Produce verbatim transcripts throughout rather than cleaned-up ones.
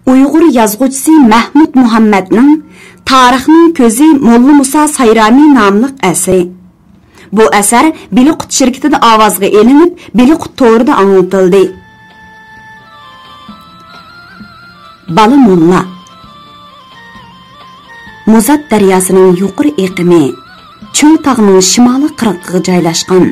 ئۇيغۇر يازغۇچىسى مەھمۇد مۇھەممەدنىڭ تارىخنىڭ كۆزى موللا مۇسا سايرامى ناملىق ئەسىرى. بۇ ئەسەر بىلىقۇت شىركىتىدە ئاۋازغا ئېلىنىپ، بىلىقۇت تورىدا ئاڭلىتىلدى. بالا موللا. مۇزات دەرياسىنىڭ يۇقىرى ئېقىمى، چۆل تاغنىڭ شىمالىي قىرغىقىغا جايلاشقان،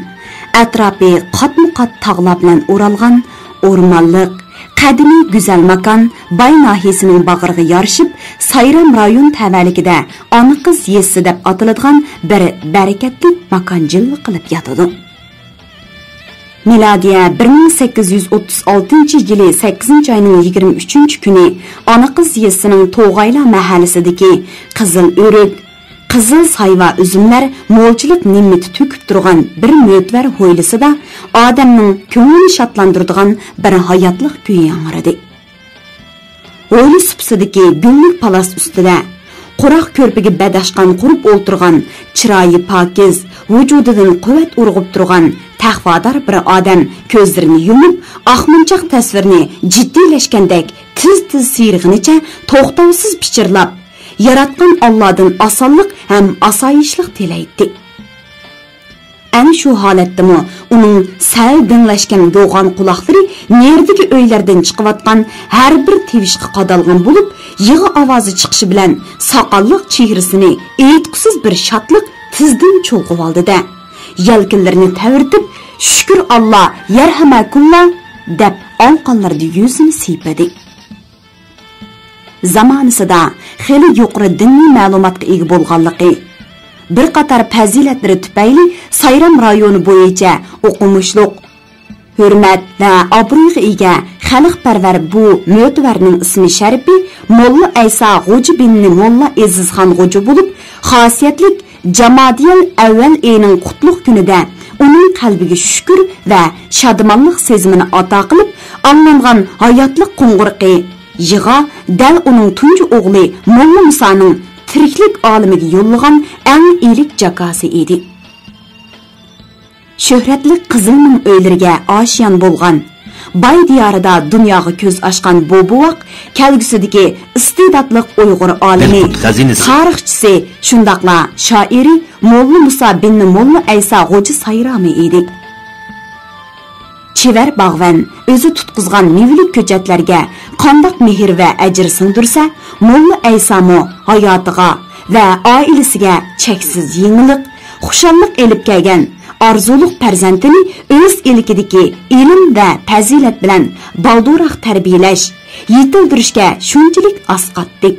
ئەتراپى قاتمۇ قات تاغلار بىلەن ئورالغان ئورمانلىق، قەدىمىي گۈزەل ماكان باي ناھىيەسىنىڭ باغرىغا يارىشىپ، سايرام رايون تەۋەلىكىدە ئانا قىز يېزىسى دەپ ئاتىلىدىغان بىر بەرىكەتلىك ماكان جىلۋە قىلىپ ياتىدۇ. مىلادىيە بىر مىڭ سەككىز يۈز ئوتتۇز ئالتىنچى يىلى سەككىزىنچى ئاينىڭ يىگىرمە ئۈچىنچى كۈنى ئانا قىز يېزىسىنىڭ توغايلا مەھەللىسىدىكى قىزىل ئۆرۈك، قىزىل سايۋا ئۈزۈملەر مولچىلىق نېمىتى تۆكۈپ تۇرغان بىر مۆتىۋەر ھويلىسىدا ئادەمنىڭ كۆڭلىنى شادلاندۇرىدىغان بىر ھاياتلىق كۈيى ياڭرىدى. ھويلا سۇپىسىدىكى گۈللۈك پالاس ئۈستىدە، قۇراق كۆرپىگە بەدەشقان قۇرۇپ ئولتۇرغان، چىرايى پاكىز، ۋۇجۇدىدىن قۇۋۋەت ئۇرغۇپ تۇرغان تەقۋادار بىر ئادەم كۆزلىرىنى يۇمۇپ، ئاقمۇنچاق تەسۋىرنى جىددىيلەشكەندەك تىز-تىز سىيرىغىنىچە توختاۋسىز پىچىرلاپ، ياراتقان ئاللادىن ئاسانلىق ھەم ئاسايىشلىق تىلەيتتى. ئەنە شۇ ھالەتتىمۇ ئۇنىڭ سەل دىڭلەشكەن يوغان قۇلاقلىرى نېرىدىكى ئۆيلەردىن چىقىۋاتقان ھەر بىر تىۋىشقا قادالغان بولۇپ، يىغا ئاۋازى چىقىشى بىلەن ساقاللىق چېھرىسىنى ئېيتقۇسىز بىر شادلىق تېزدىن چۇلغىۋالدى-دە، يەلكىنلىرىنى تەۋرىتىپ، «شۈكۈر ئاللا، يەرھەمەكۇللا» دەپ ئالىقانلىرىدا يۈزىنى سىيپىدى. زامانىسىدا خېلى يۇقىرى دىنىي مەلۇماتقا ئىگە بولغانلىقى، بىر قاتار پەزىلەتلىرى تۈپەيلى سايرام رايونى بويىچە ئوقۇمۇشلۇق، ھۆرمەت ۋە ئابرۇيغا ئىگە خەلقپەرۋەر بۇ مۆتىۋەرنىڭ ئىسمى شەرىپى موللا ئەيسا غوجا بىننى موللا ئېزىزخان غوجا بولۇپ، خاسىيەتلىك جامادىيەل ئەۋۋەل ئېيىنىڭ قۇتلۇق كۈنىدە ئۇنىڭ قەلبىگە شۈكۈر ۋە شادىمانلىق سېزىمىنى ئاتا قىلىپ، ئاڭلانغان ھاياتلىق قوڭغۇرىقى يىغا دەل ئۇنىڭ تۇنجى ئوغلى موللا مۇسانىڭ تىرىكلىك ئالىمىگە يوللىغان ئەڭ ئىلىك جاكاسى ئىدى. شۆھرەتلىك قىزىلنىڭ ئۆيلىرىگە ئاشىيان بولغان، باي دىيارىدا دۇنياغا كۆز ئاچقان بۇ بوۋاق كەلگۈسىدىكى ئىستېداتلىق ئۇيغۇر ئالىمى، بىلقۇت خەزىنىسى، تارىخچىسى، شۇنداقلا شائىرى موللا مۇسا بىننى موللا ئەيسا غوجا سايرامى ئىدى. چېۋەر باغۋەن ئۆزى تۇتقۇزغان مېۋىلىك كۆچەتلەرگە قانداق مېھىر ۋە ئەجىر سىڭدۈرسە، موللا ئەيسامۇ ھاياتىغا ۋە ئائىلىسىگە چەكسىز يېڭىلىق، خۇشاللىق ئېلىپ كەلگەن ئارزۇلۇق پەرزەنتىنى ئۆز ئىلكىدىكى ئىلىم ۋە پەزىلەت بىلەن بالدۇرراق تەربىيەلەش، يېتىلدۈرۈشكە شۇنچىلىك ئاسقاتتى.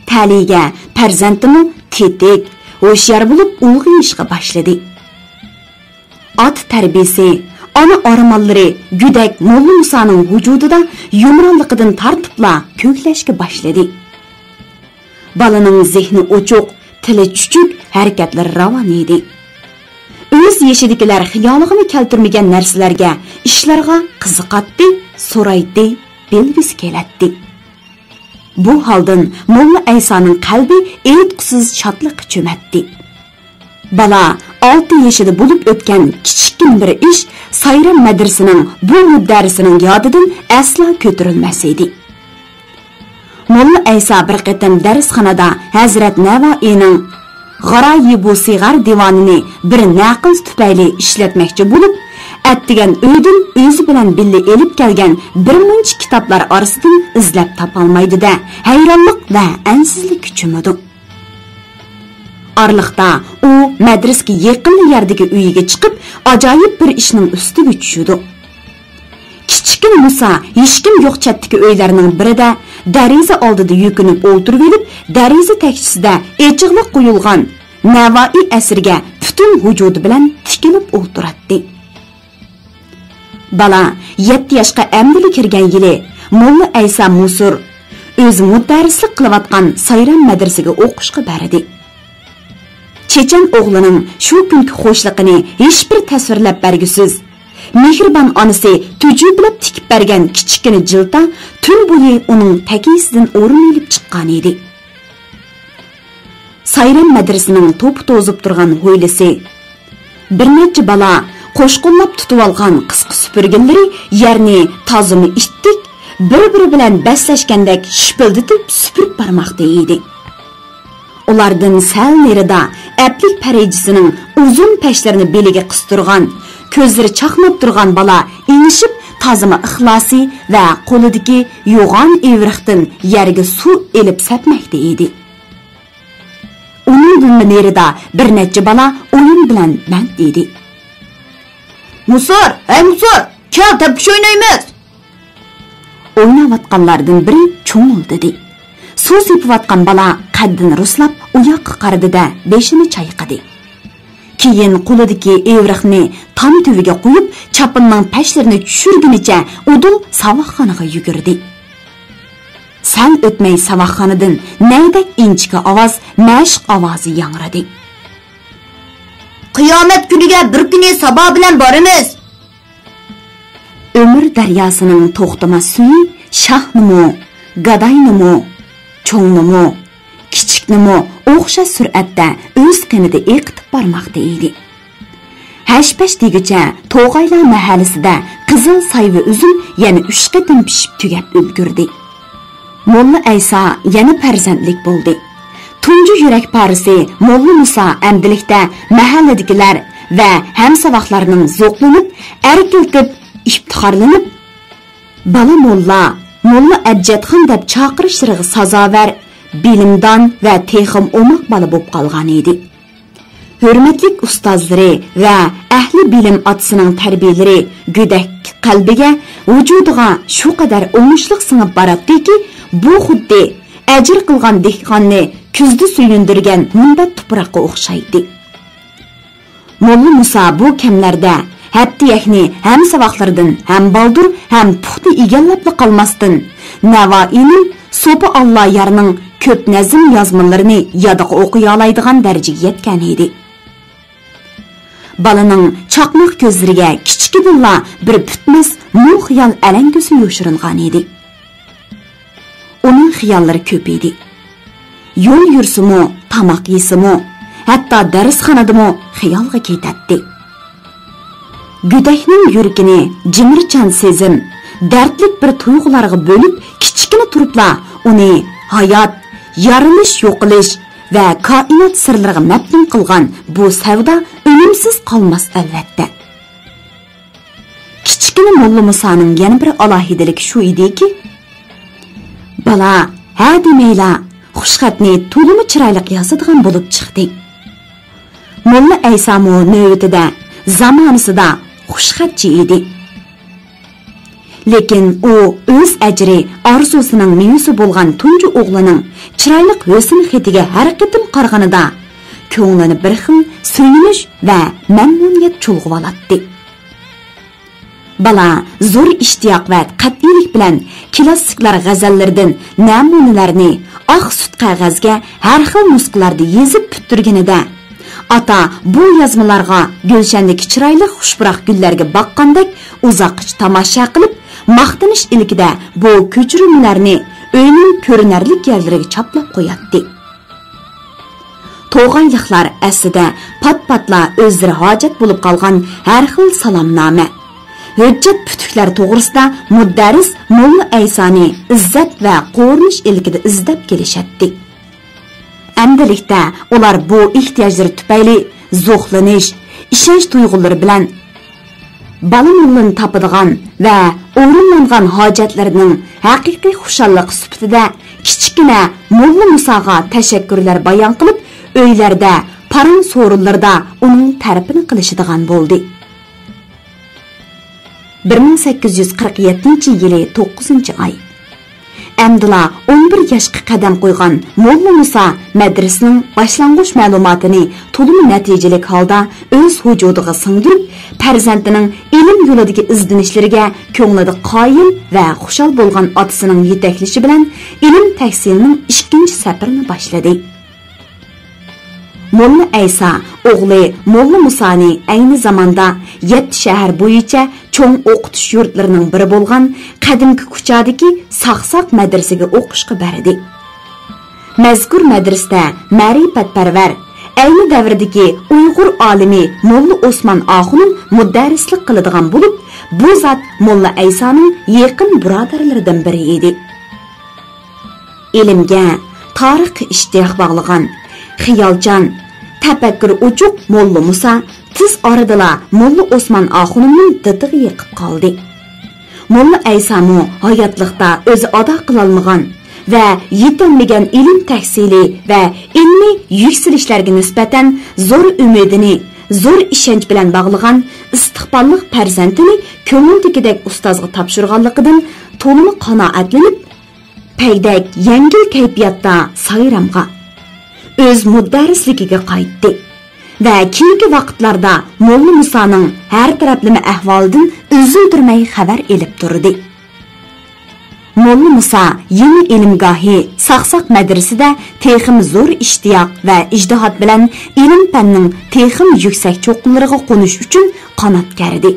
تەلىيىگە پەرزەنتىمۇ تېتىك، ھوشيار بولۇپ ئۇلغىيىشقا باشلىدى. ئاتا تەربىيىسى، ئانا ئارمانلىرى گۆدەك موللا مۇسانىڭ ۋۇجۇدىدا يۇمرانلىقىدىن تارتىپلا كۆكلەشكە باشلىدى. بالىنىڭ زېھنى ئوچۇق، تىلى چۈچۈك، ھەرىكەتلىرى راۋان ئىدى. ئۆز يېشىدىكىلەر خىيالىغىمۇ كەلتۈرمىگەن نەرسىلەرگە، ئىشلارغا قىزىقاتتى، سورايتتى، بىلگۈسى كېلەتتى. بۇ ھالدىن موللا ئەيسانىڭ قەلبى ئېيتقۇسىز شادلىققا چۆمەتتى. بالا ئالتە يېشىدا بولۇپ ئۆتكەن كىچىككىنە بىر ئىش سايرام مەدرىسىنىڭ بۇ مۇددەرىسىنىڭ يادىدىن ئەسلا كۆتۈرۈلمەس ئىدى. موللا ئەيسا بىر قېتىم دەرسخانىدا ھەزرەت نەۋائىينىڭ غارايىبۇ سىغار دىۋانىنى بىر نەقىز تۈپەيلى ئىشلەتمەكچى بولۇپ، ئەتىگەن ئۆيدىن ئۆزى بىلەن بىللە ئېلىپ كەلگەن بىر مۇنچە كىتابلار ئارىسىدىن ئىزدەپ تاپالمايدۇ-دە، ھەيرانلىق ۋە ئەنسىزلىككە چۆمىدۇ. ئارىلىقتا ئۇ مەدرىسىگە يېقىنلا يەردىكى ئۆيىگە چىقىپ، ئاجايىپ بىر ئىشنىڭ ئۈستىگە چۈشىدۇ. كىچىككىنە مۇسا ھېچكىم يوق چەتتىكى ئۆيلەرنىڭ بىرىدە دېرىزە ئالدىدا يۈكۈنۈپ ئولتۇرۇۋېلىپ، دېرىزە تەكچىسىدە ئېچىقلىق قويۇلغان نەۋائىي ئەسىرىگە پۈتۈن ۋۇجۇدى بىلەن تىكىلىپ ئولتۇراتتى. بالا يەتتە ياشقا ئەمدىلا كىرگەن يىلى موللا ئەيسا مۇسۇر ئۆزى مۇدەررىسلىك قىلىۋاتقان سايرام مەدرىسىگە ئوقۇشقا بەردى. چېچەن ئوغلىنىڭ شۇ كۈنكى خۇشلۇقىنى ھېچبىر تەسۋىرلەپ بەرگۈسىز، مېھرىبان ئانىسى تۈجۈپىلەپ تىكىپ بەرگەن كىچىككىنە جىلتا تۈن بويى ئۇنىڭ تەكىيىسىدىن ئورۇن ئېلىپ چىققانىدى. سايرام مەدرىسىنىڭ توپا توزۇپ تۇرغان ھويلىسى، بىر نەچچە بالا قوشقۇنلاپ تۇتۇۋالغان قىسقا سۈپۈرگىلىرى يەرنى تازىمۇ ئىتتىك، بىر-بىرى بىلەن بەسلەشكەندەك شىپىلدىتىپ سۈپۈرۈپ بارماقتا ئىدى. ئۇلاردىن سەل نېرىدا ئەپلىك پەرىجىسىنىڭ ئۇزۇن پەشلىرىنى بېلىگە قىستۇرغان، كۆزلىرى چاقناپ تۇرغان بالا ئېڭىشىپ، تازىما ئىخلاسى ۋە قولىدىكى يوغان ئېۋرىقتىن يەرگە سۇ ئېلىپ سەپمەكتە ئىدى. ئۇنىڭدىنمۇ نېرىدا بىر نەچچە بالا ئويۇن بىلەن بەند ئىدى. مۇسۇر، ھەي مۇسۇر، كەل، تەپكۈچ ئوينايمىز! ئويناۋاتقانلاردىن بىرى چۇمۇلدىدى. سۇ سېپىۋاتقان بالا قەددىنى رۇسلاپ ئۇياققا قارىدى-دە، بېشىنى چايقىدى. كېيىن قولىدىكى ئېۋرىقنى تام تۈۋىگە قويۇپ، چاپىنىنىڭ پەشلىرىنى چۈشۈرگىنىچە ئۇدۇل ساۋاقخانىغا يۈگۈردى. سەل ئۆتمەي ساۋاقخانىدىن نەيدەك ئىنچىكە ئاۋاز، مەشىق ئاۋازى ياڭرىدى. قىيامەت كۈنىگە بىر كۈنى سابا بىلەن بارىمىز! ئۆمۈر دەرياسىنىڭ توختىماس سۈيى شاھنىمۇ، گاداينىمۇ، چوڭنىمۇ، كىچىكنىمۇ ئوخشاش سۈرئەتتە ئۆز قېنىدا ئېقىتىپ بارماقتا ئىدى. ھەش-پەش دېگۈچە توغايلار مەھەللىسىدە قىزىل سايۋا ئۈزۈم يەنە ئۈچ قېتىم پىشىپ تۈگەپ ئۈلگۈردى. موللا ئەيسا يەنە پەرزەنتلىك بولدى. تۇنجى يۈرەك پارىسى موللا مۇسا ئەمدىلىكتە مەھەللىدىكىلەر ۋە ھەمساۋاقلارنىڭ زوقلىنىپ، ئەركىلىتىپ، ئىپتىخارلىنىپ، «بالا موللا، موللا ئەبجەتخان» دەپ چاقىرىشلىرىغا سازاۋەر، بىلىمدان ۋە تېخىمۇ ئوماق بالا بولۇپ قالغان ئىدى. ھۆرمەتلىك ئۇستازلىرى ۋە ئەھلى بىلىم ئاتىسىنىڭ تەربىيەلىرى گۆدەك قەلبىگە، ۋۇجۇدىغا شۇ قەدەر ئوڭۇشلۇق سىڭىپ باراتتىكى، بۇ خۇددى ئەجىر قىلغان دېھقاننى كۈزدە سۆيۈندۈرگەن مۇنبەت تۇپراققا ئوخشايتتى. موللا مۇسا بۇ كەملەردە ھەپتىيەكنى ھەمساۋاقلىرىدىن ھەم بالدۇر، ھەم پۇختا ئىگىلەپلا قالماستىن، نەۋائىنىڭ، سوپى ئاللا يارنىڭ كۆپ نەزم يازمىلىرىنى يادىغا ئوقۇيالايدىغان دەرىجىگە يەتكەن ئىدى. بالىنىڭ چاقماق كۆزلىرىگە كىچىكىدىنلا بىر پۈتمەس مۇڭ خىيال ئەلەڭگۈسى يوشۇرۇنغان ئىدى. ئۇنىڭ خىياللىرى كۆپ ئىدى. يول يۈرسىمۇ، تاماق يېسىمۇ، ھەتتا دەرسخانىدىمۇ خىيالغا كېتەتتى. گۆدەكنىڭ يۈرىكىنى جىمىرچان سېزىم، دەردلىك بىر تۇيغۇلارغا بۆلۈپ، كىچىككىنە تۇرۇپلا ئۇنى ھايات، يارىلىش، يوقىلىش ۋە كائىنات سىرلىرىغا مەپتۇن قىلغان بۇ سەۋدا ئۈنۈمسىز قالماس، ئەلۋەتتە. كىچىككىنە موللا مۇسانىڭ يەنە بىر ئالاھىدىلىكى شۇ ئىدىكى، بالا ھە دېمەيلا خۇشخەتنى تولىمۇ چىرايلىق يازىدىغان بولۇپ چىقتى. موللا ئەيسامۇ نۆۋىتىدە زامانىسىدا خۇشخەتچى ئىدى. لېكىن ئۇ ئۆز ئەجرى، ئارزۇسىنىڭ مېۋىسى بولغان تۇنجى ئوغلىنىڭ چىرايلىق ھۆسن خېتىگە ھەر قېتىم قارىغىنىدا، كۆڭلىنى بىر خىل سۆيۈنۈش ۋە مەمنۇنىيەت چۇلغىۋالاتتى. بالا زور ئىشتىياق ۋە قەتئىيلىك بىلەن كىلاسسىكلار غەزەللىرىدىن نەمۇنىلەرنى ئاق سۈت قەغەزگە ھەر خىل نۇسخىلاردا يېزىپ پۈتتۈرگىنىدە، ئاتا بۇ يازمىلارغا گۈلشەندىكى چىرايلىق خۇش پۇراق گۈللەرگە باققاندەك ئۇزاققىچە تاماشا قىلىپ، ماختىنىش ئىلكىدە بۇ كۆچۈرمىلەرنى ئۆينىڭ كۆرۈنەرلىك يەرلىرىگە چاپلاپ قوياتتى. توغايلىقلار ئەسلىدە پات-پاتلا ئۆزلىرى ھاجەت بولۇپ قالغان ھەر خىل سالامنامە، ھۆججەت پۈتۈكلەر توغرىسىدا مۇدەررىس موللا ئەيسانى ئىززەت ۋە قورۇنۇش ئىلكىدە ئىزدەپ كېلىشەتتى. ئەمدىلىكتە ئۇلار بۇ ئېھتىياجلىرى تۈپەيلى زوقلىنىش، ئىشەنچ تۇيغۇلىرى بىلەن بالا موللىنى تاپىدىغان ۋە ئورۇنلانغان ھاجەتلىرىنىڭ ھەقىقىي خۇشاللىقى سۈپىتىدە كىچىككىنە موللا مۇساغا تەشەككۈرلەر بايان قىلىپ، ئۆيلەردە، پاراڭ سورۇنلىرىدا ئۇنىڭ تەرىپىنى قىلىشىدىغان بولدى. بىر مىڭ سەككىز يۈز قىرىق يەتتىنچى يىلى توققۇزىنچى ئاي. ئەمدىلا ئون بىر ياشقا قەدەم قويغان موللا مۇسا مەدرىسىنىڭ باشلانغۇچ مەلۇماتىنى تولىمۇ نەتىجىلىك ھالدا ئۆز ۋۇجۇدىغا سىڭدۈرۈپ، پەرزەنتىنىڭ ئىلىم يولىدىكى ئىزدىنىشلىرىگە كۆڭلىدە قايىل ۋە خۇشال بولغان ئاتىسىنىڭ يېتەكلىشى بىلەن ئىلىم تەھسىلىنىڭ ئىككىنچى سەپىرىنى باشلىدى. موللا ئەيسا ئوغلى موللا مۇسانى ئەينى زاماندا يەتتە شەھەر بويىچە چوڭ ئوقۇتۇش يۇرتلىرىنىڭ بىرى بولغان قەدىمكى كۇچادىكى ساقساق مەدرىسىگە ئوقۇشقا بەردى. مەزكۇر مەدرىسىدە مەرىپەتپەرۋەر، ئەينى دەۋردىكى ئۇيغۇر ئالىمى موللا ئوسمان ئاخۇنۇم مۇدەررىسلىك قىلىدىغان بولۇپ، بۇ زات موللا ئەيسانىڭ يېقىن بۇرادەرلىرىدىن بىرى ئىدى. ئىلىمگە، تارىخقا ئىشتىياق باغلىغان، خىيالچان، تەپەككۇرى ئوچۇق موللا مۇسا تېز ئارىدىلا موللا ئوسمان ئاخۇنۇمنىڭ دىتىغا يېقىپ قالدى. موللا ئەيسامۇ ھاياتلىقتا ئۆزى ئادا قىلالمىغان ۋە يېتەلمىگەن ئىلىم تەھسىلى ۋە ئىلمىي يۈكسىلىشلەرگە نىسبەتەن زور ئۈمىدىنى، زور ئىشەنچ بىلەن باغلىغان ئىستىقباللىق پەرزەنتىنى كۆڭلىدىكىدەك ئۇستازغا تاپشۇرغانلىقىدىن تولىمۇ قانائەتلىنىپ، پەيدەك يەڭگىل كەيپىياتتا سايرامغا، ئۆز مۇدەررىسلىكىگە قايتتى ۋە كېيىنكى ۋاقىتلاردا موللا مۇسانىڭ ھەر تەرەپلىمە ئەھۋالىدىن ئۈزۈلدۈرمەي خەۋەر ئېلىپ تۇردى. موللا مۇسا يېڭى ئىلىمگاھى ساقساق مەدرىسىدە تېخىمۇ زور ئىشتىياق ۋە ئىجتىھات بىلەن ئىلىم-پەننىڭ تېخىمۇ يۈكسەك چوققىلىرىغا قونۇش ئۈچۈن قانات كەردى.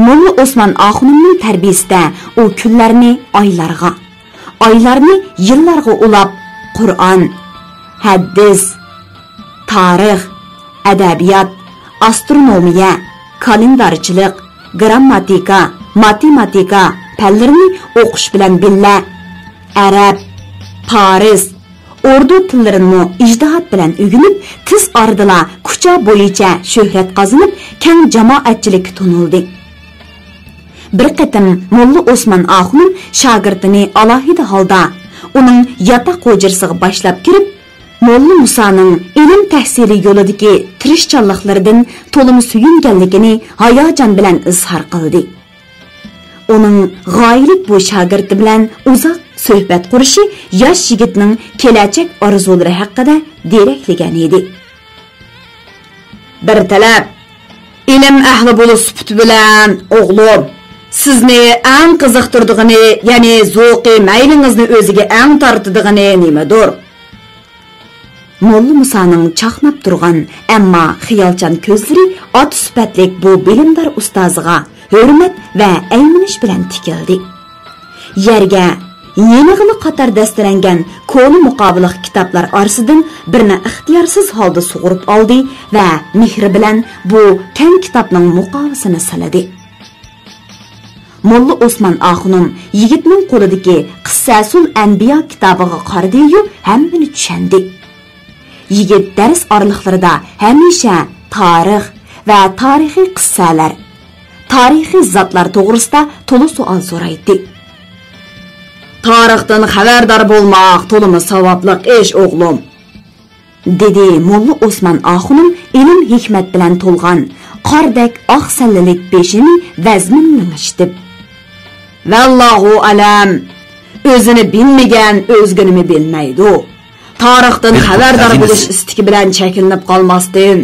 موللا ئوسمان ئاخۇنۇمنىڭ تەربىيىسىدە ئۇ كۈنلەرنى ئايلارغا، ئايلارنى يىللارغا ئۇلاپ، قۇرئان، ھەدىس، تارىخ، ئەدەبىيات، ئاسترونومىيە، كالېندارچىلىق، گىرامماتىكا، ماتېماتىكا پەنلىرىنى ئوقۇش بىلەن بىللە، ئەرەب، پارس، ئوردۇ تىللىرىنىمۇ ئىجتىھات بىلەن ئۆگىنىپ، تېز ئارىدىلا كۇچا بويىچە شۆھرەت قازىنىپ، كەڭ جامائەتچىلىككە تونۇلدى. بىر قېتىم موللا ئوسمان ئاخۇنۇم شاگىرتىنى ئالاھىدە ھالدا ئۇنىڭ ياتاق ھۇجرىسىغا باشلاپ كىرىپ، موللا مۇسانىڭ ئىلىم تەھسىلى يولىدىكى تىرىشچانلىقلىرىدىن تولىمۇ سۆيۈنگەنلىكىنى ھاياجان بىلەن ئىزھار قىلدى. ئۇنىڭ غايىلىك بۇ شاگىرتى بىلەن ئۇزاق سۆھبەت قۇرۇشى ياش يىگىتنىڭ كېلەچەك ئارزۇلىرى ھەققىدە دېرەكلىگەن ئىدى. بىر تەرەپ، ئىلىم ئەھلى بولۇش سۈپىتى بىلەن، ئوغلۇم، سىزنى ئەڭ قىزىقتۇرىدىغىنى، يەنى زوقى مەيلىڭىزنى ئۆزىگە ئەڭ تارتىدىغىنى نېمىدۇر؟ موللا مۇسانىڭ چاقناپ تۇرغان، ئەمما خىيالچان كۆزلىرى ئاتا سۈپەتلىك بۇ بىلىمدار ئۇستازىغا ھۆرمەت ۋە ئەيمىنىش بىلەن تىكىلدى. يەرگە يېنىغىلا قاتار دەستىلەنگەن كونا مۇقاۋىلىق كىتابلار ئارىسىدىن بىرنى ئىختىيارسىز ھالدا سۇغۇرۇپ ئالدى ۋە مېھرى بىلەن بۇ كەڭ كىتابنىڭ مۇقاۋىسىنى سىلىدى. موللا ئوسمان ئاخۇنۇم يىگىتنىڭ قولىدىكى قىسسەسۇل ئەنبىيا كىتابىغا قارىدىيۇ، ھەممىنى چۈشەندى. يىگىت دەرس ئارىلىقلىرىدا ھەمىشە تارىخ ۋە تارىخىي قىسسەلەر، تارىخىي زاتلار توغرىسىدا تولا سوئال سورايتتى. تارىختىن خەۋەردار بولماق تولىمۇ ساۋابلىق ئىش، ئوغلۇم، دېدى موللا ئوسمان ئاخۇنۇم ئىلىم-ھېكمەت بىلەن تولغان، قاردەك ئاق سەللىلىك بېشىنى ۋەزمىن لىڭشىتىپ. ۋەللاھۇ ئەلەم، ئۆزىنى بىلمىگەن ئۆزگىنىمۇ بىلمەيدۇ. تارىختىن خەۋەردار بولۇش ئىستىكى بىلەن چەكلىنىپ قالماستىن،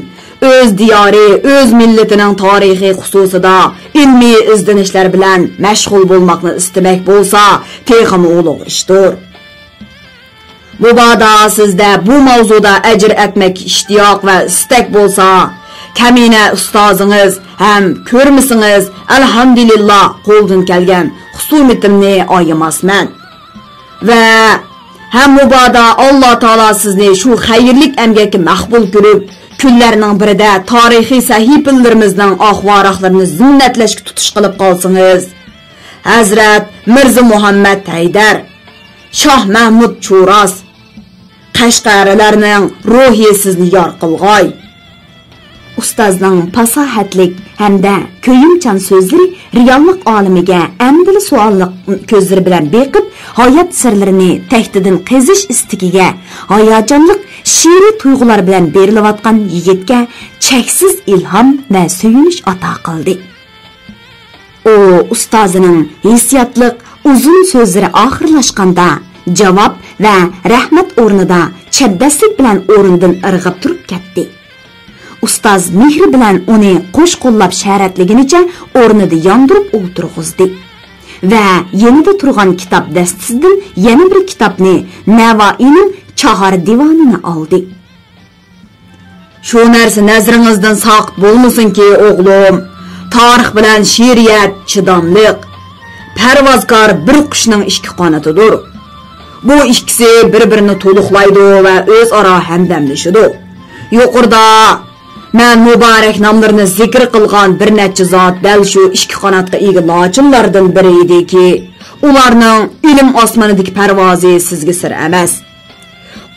ئۆز دىيارى، ئۆز مىللىتىنىڭ تارىخى خۇسۇسىدا ئىلمىي ئىزدىنىشلەر بىلەن مەشغۇل بولماقنى ئىستىمەك بولسا، تېخىمۇ ئۇلۇغ ئىشتۇر. مۇبادا سىزدە بۇ ماۋزۇدا ئەجىر ئەتمەككە ئىشتىياق ۋە ئىستەك بولسا، كەمىنە ئۇستازىڭىز ھەم كۆرمىسىڭىز، ئەلھەمدۇلىللا، قولدىن كەلگەن خۇسۇمىتىمنى ئايىماسمەن. ۋە ھەم مۇبادا ئاللا تائالا سىزنى شۇ خەيرلىك ئەمگەككە مەقبۇل كۆرۈپ، كۈنلەرنىڭ بىرىدە تارىخىي سەھىپىلىرىمىزنىڭ ئاق ۋاراقلىرىنى زىننەتلەشكە تۇتۇش قىلىپ قالسىڭىز، ھەزرەت مىرزا مۇھەممەد ھەيدەر، شاھ مەھمۇد چۇراس، قەشقەرىلەرنىڭ روھى سىزنى يار قىلغاي. ئۇستازنىڭ پاساھەتلىك ھەمدە كۆيۈمچان سۆزلىرى رېئاللىق ئالىمىگە ئەمدىلا سوئاللىق كۆزلىرى بىلەن بېقىپ، ھايات سىرلىرىنى تەكتىدىن قېزىش ئىستىكىگە، ھاياجانلىق شېئىرىي تۇيغۇلار بىلەن بېرىلىۋاتقان يىگىتكە چەكسىز ئىلھام ۋە سۆيۈنۈش ئاتا قىلدى. ئۇ ئۇستازىنىڭ ھېسسىياتلىق ئۇزۇن سۆزلىرى ئاخىرلاشقاندا، جاۋاب ۋە رەھمەت ئورنىدا چەبدەسلىك بىلەن ئورنىدىن ئىرغىپ تۇرۇپ كەتتى. ئۇستاز مېھرى بىلەن ئۇنى قوش قوللاپ شەرەتلىگىنىچە ئورنىدا ياندۇرۇپ ئولتۇرغۇزدى ۋە يېنىدا تۇرغان كىتاب دەستىسىدىن يەنە بىر كىتابنى، نەۋائىنىڭ چاھار دىۋانىنى ئالدى. شۇ نەرسە نەزىرىڭىزدىن ساقىت بولمىسۇنكى، ئوغلۇم، تارىخ بىلەن شېئىرىيەت چىداملىق، پەرۋازكار بىر قۇشنىڭ ئىككى قانىتىدۇر. بۇ ئىككىسى بىر-بىرىنى تولۇقلايدۇ ۋە ئۆزئارا ھەمدەملىشىدۇ. يۇقىرىدا مەن مۇبارەك ناملىرىنى زىكىر قىلغان بىر نەچچە زات دەل شۇ ئىككى قاناتقا ئىگە لاچىنلاردىن بىرى ئىدىكى، ئۇلارنىڭ ئىلىم ئاسمىنىدىكى پەرۋازى سىزگە سىر ئەمەس.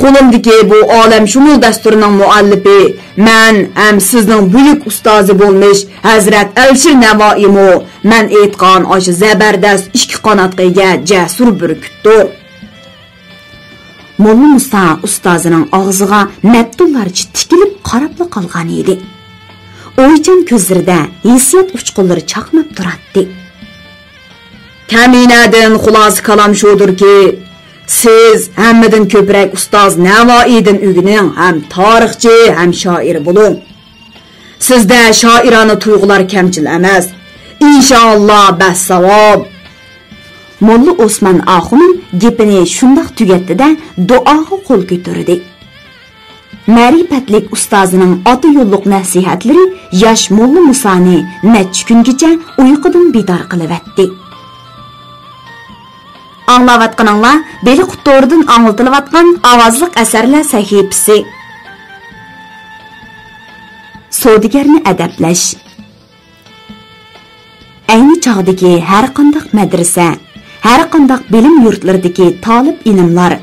قولۇمدىكى بۇ ئالەمشۇمۇل دەستۇرىنىڭ مۇئەللىپى مەن ھەم سىزنىڭ بۈيۈك ئۇستازى بولمىش ھەزرەت ئەلىشىر نەۋائىمۇ مەن ئېيتقان ئاشۇ زەبەردەس ئىككى قاناتقا ئىگە جەسۇر بۈركۈتتۇر. موللا مۇسا ئۇستازىنىڭ ئاغزىغا مەپتۇللارچە تىكىلىپ قاراپلا قالغان ئىدى. ئويچان كۆزلىرىدە ھېسسىيات ئۇچقۇنلىرى چاقناپ تۇراتتى. كەمىنەدىن خۇلاسە كالام شۇدۇركى، سىز ھەممىدىن كۆپرەك ئۇستاز نەۋائىدىن ئۆگىنىڭ ھەم تارىخچى ھەم شائىر بولۇڭ. سىزدە شائىرانە تۇيغۇلار كەمچىل ئەمەس. ئىنشائاللا، بەس ساۋاب. موللا ئوسمان ئاخۇنۇم گېپىنى شۇنداق تۈگەتتى-دە، دۇئاغا قول كۆتۈردى. مەرىپەتلىك ئۇستازىنىڭ ئاتا يوللۇق نەسىھەتلىرى ياش موللا مۇسانى نەچچە كۈنگىچە ئۇيقۇدىن بىدار قىلىۋەتتى. ئاڭلاۋاتقىنىڭلار بېلىق تورىدىن ئاڭلىتىلىۋاتقان ئاۋازلىق ئەسەرلەر سەھىپىسى. سودىگەرنى ئەدەپلەش. ئەينى چاغدىكى ھەرقانداق مەدرىسە، ھەرقانداق بىلىم يۇرتلىرىدىكى تالىپ ئىلىملار،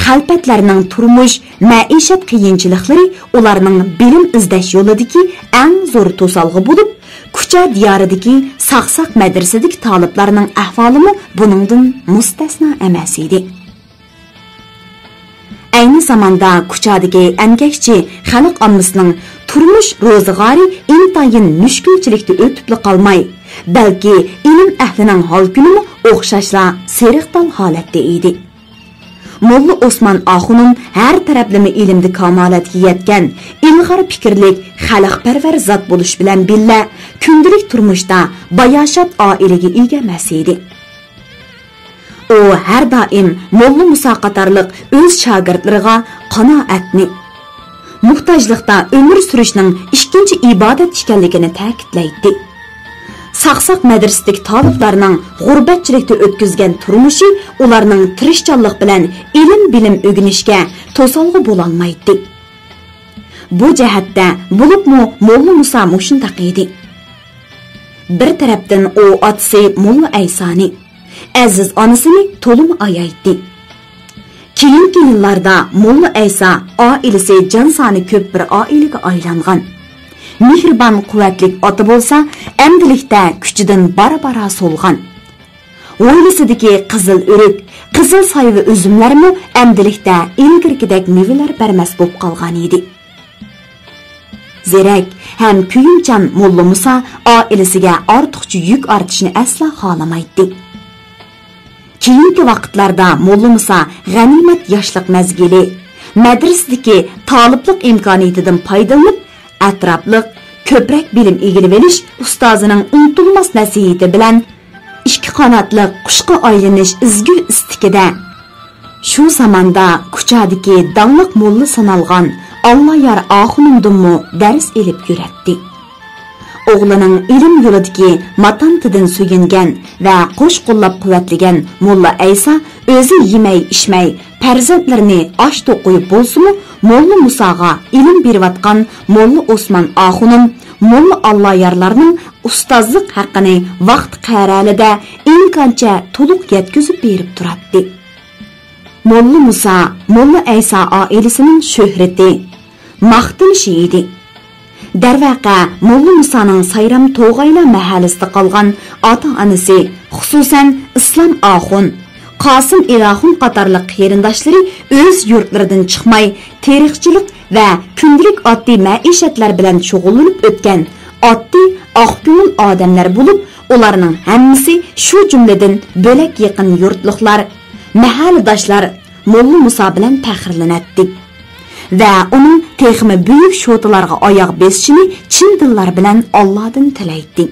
خەلپەتلەرنىڭ تۇرمۇش، مەئىشەت قىيىنچىلىقلىرى ئۇلارنىڭ بىلىم ئىزدەش يولىدىكى ئەڭ زور توسالغۇ بولۇپ، كۇچا دىيارىدىكى ساقساق مەدرىسىدىكى تالىپلارنىڭ ئەھۋالىمۇ بۇنىڭدىن مۇستەسنا ئەمەس ئىدى. ئەينى زاماندا كۇچادىكى ئەمگەكچى خەلق ئاممىسىنىڭ تۇرمۇش روزىغارى ئىنتايىن مۈشكۈلچىلىكتە ئۆتۈپلا قالماي، بەلكى ئىلىم ئەھلىنىڭ ھال-كۈنىمۇ ئوخشاشلا سېرىقتال ھالەتتە ئىدى. موللا ئوسمان ئاخۇنۇم ھەر تەرەپلىمە ئىلىمدە كامالەتكە يەتكەن، ئىلغار پىكىرلىك، خەلقپەرۋەر زات بولۇش بىلەن بىللە، كۈندىلىك تۇرمۇشتا باياشات ئائىلىگە ئىگە ئەمەس ئىدى. ئۇ ھەر دائىم موللا مۇسا قاتارلىق ئۆز شاگىرتلىرىغا قانائەتنى، موھتاجلىقتا ئۆمۈر سۈرۈشنىڭ ئىككىنچى ئىبادەت ئىكەنلىكىنى تەكىتلەيتتى. ساقساق مەدرىسىدىكى تالىپلارنىڭ غۇربەتچىلىكتە ئۆتكۈزگەن تۇرمۇشى ئۇلارنىڭ تىرىشچانلىق بىلەن ئىلىم-بىلىم ئۆگىنىشكە توسالغۇ بولالمايتتى. بۇ جەھەتتە بولۇپمۇ موللا مۇسا مۇشۇنداق ئىدى. بىر تەرەپتىن ئۇ ئاتىسى موللا ئەيسانى، ئەزىز ئانىسىنى تولىمۇ ئايايتتى. كېيىنكى يىللاردا موللا ئەيسا ئائىلىسى جان سانى كۆپ بىر ئائىلىگە ئايلانغان. مېھرىبان، قۇۋۋەتلىك ئاتا بولسا، ئەمدىلىكتە كۈچىدىن بارا-بارا سولغان. ھويلىسىدىكى قىزىل ئۆرۈك، قىزىل سايۋا ئۈزۈملەرمۇ ئەمدىلىكتە ئىلگىرىكىدەك مېۋىلەر بەرمەس بولۇپ قالغان ئىدى. زېرەك ھەم كۆيۈمچان موللا مۇسا ئائىلىسىگە ئارتۇقچە يۈك ئارتىشنى ئەسلا خالىمايتتى. كېيىنكى ۋاقىتلاردا موللا مۇسا غەنىيمەت ياشلىق مەزگىلى، مەدرىسىدىكى تالىپلىق ئىمكانىيىتىدىن پايدىلىنىپ، ئەتراپلىق، كۆپرەك بىلىم ئىگىلىۋېلىش ئۇستازىنىڭ ئۇنتۇلماس نەسىھىتى بىلەن ئىككى قاناتلىق قۇشقا ئايلىنىش ئىزگۈ ئىستىكىدە، شۇ زاماندا كۇچادىكى داڭلىق موللا سانالغان ئاللايار ئاخۇنۇمدىنمۇ دەرس ئېلىپ يۈرەتتى. ئوغلىنىڭ ئىلىم يولىدىكى ماتانىتىدىن سۆيۈنگەن ۋە قوش قوللاپ قۇۋۋەتلىگەن موللا ئەيسا ئۆزى يېمەي-ئىچمەي، پەرزەنتلىرىنى ئاش توق قويۇپ بولسىمۇ، موللا مۇساغا ئىلىم بېرىۋاتقان موللا ئوسمان ئاخۇنۇم، موللا ئاللايارلارنىڭ ئۇستازلىق ھەققىنى ۋاقتى قەرەلىدە ئىمكانچە تولۇق يەتكۈزۈپ بېرىپ تۇراتتى. موللا مۇسا، موللا ئەيسا ئائىلىسىنىڭ شۆھرىتى، ماختىنىشى ئىدى. دەرۋەقە، موللا مۇسانىڭ سايرام توغايلا مەھەللىسىدە قالغان ئاتا-ئانىسى، خۇسۇسەن، ئىسلام ئاخۇن، قاسىم ئېلاخۇن قاتارلىق قېرىنداشلىرى ئۆز يۇرتلىرىدىن چىقماي، تېرىقچىلىق ۋە كۈندىلىك ئاددىي مەئىشەتلەر بىلەن شۇغۇللىنىپ ئۆتكەن ئاددىي، ئاق كۆڭۈل ئادەملەر بولۇپ، ئۇلارنىڭ ھەممىسى، شۇ جۈملىدىن بۆلەك يېقىن يۇرتلۇقلار، مەھەللىداشلار موللا مۇسا بىلەن پەخىرلىنەتتى ۋە ئۇنىڭ تېخىمۇ بۈيۈك شوتىلارغا ئاياغ بېسىشىنى چىن دىللار بىلەن ئاللادىن تىلەيتتى.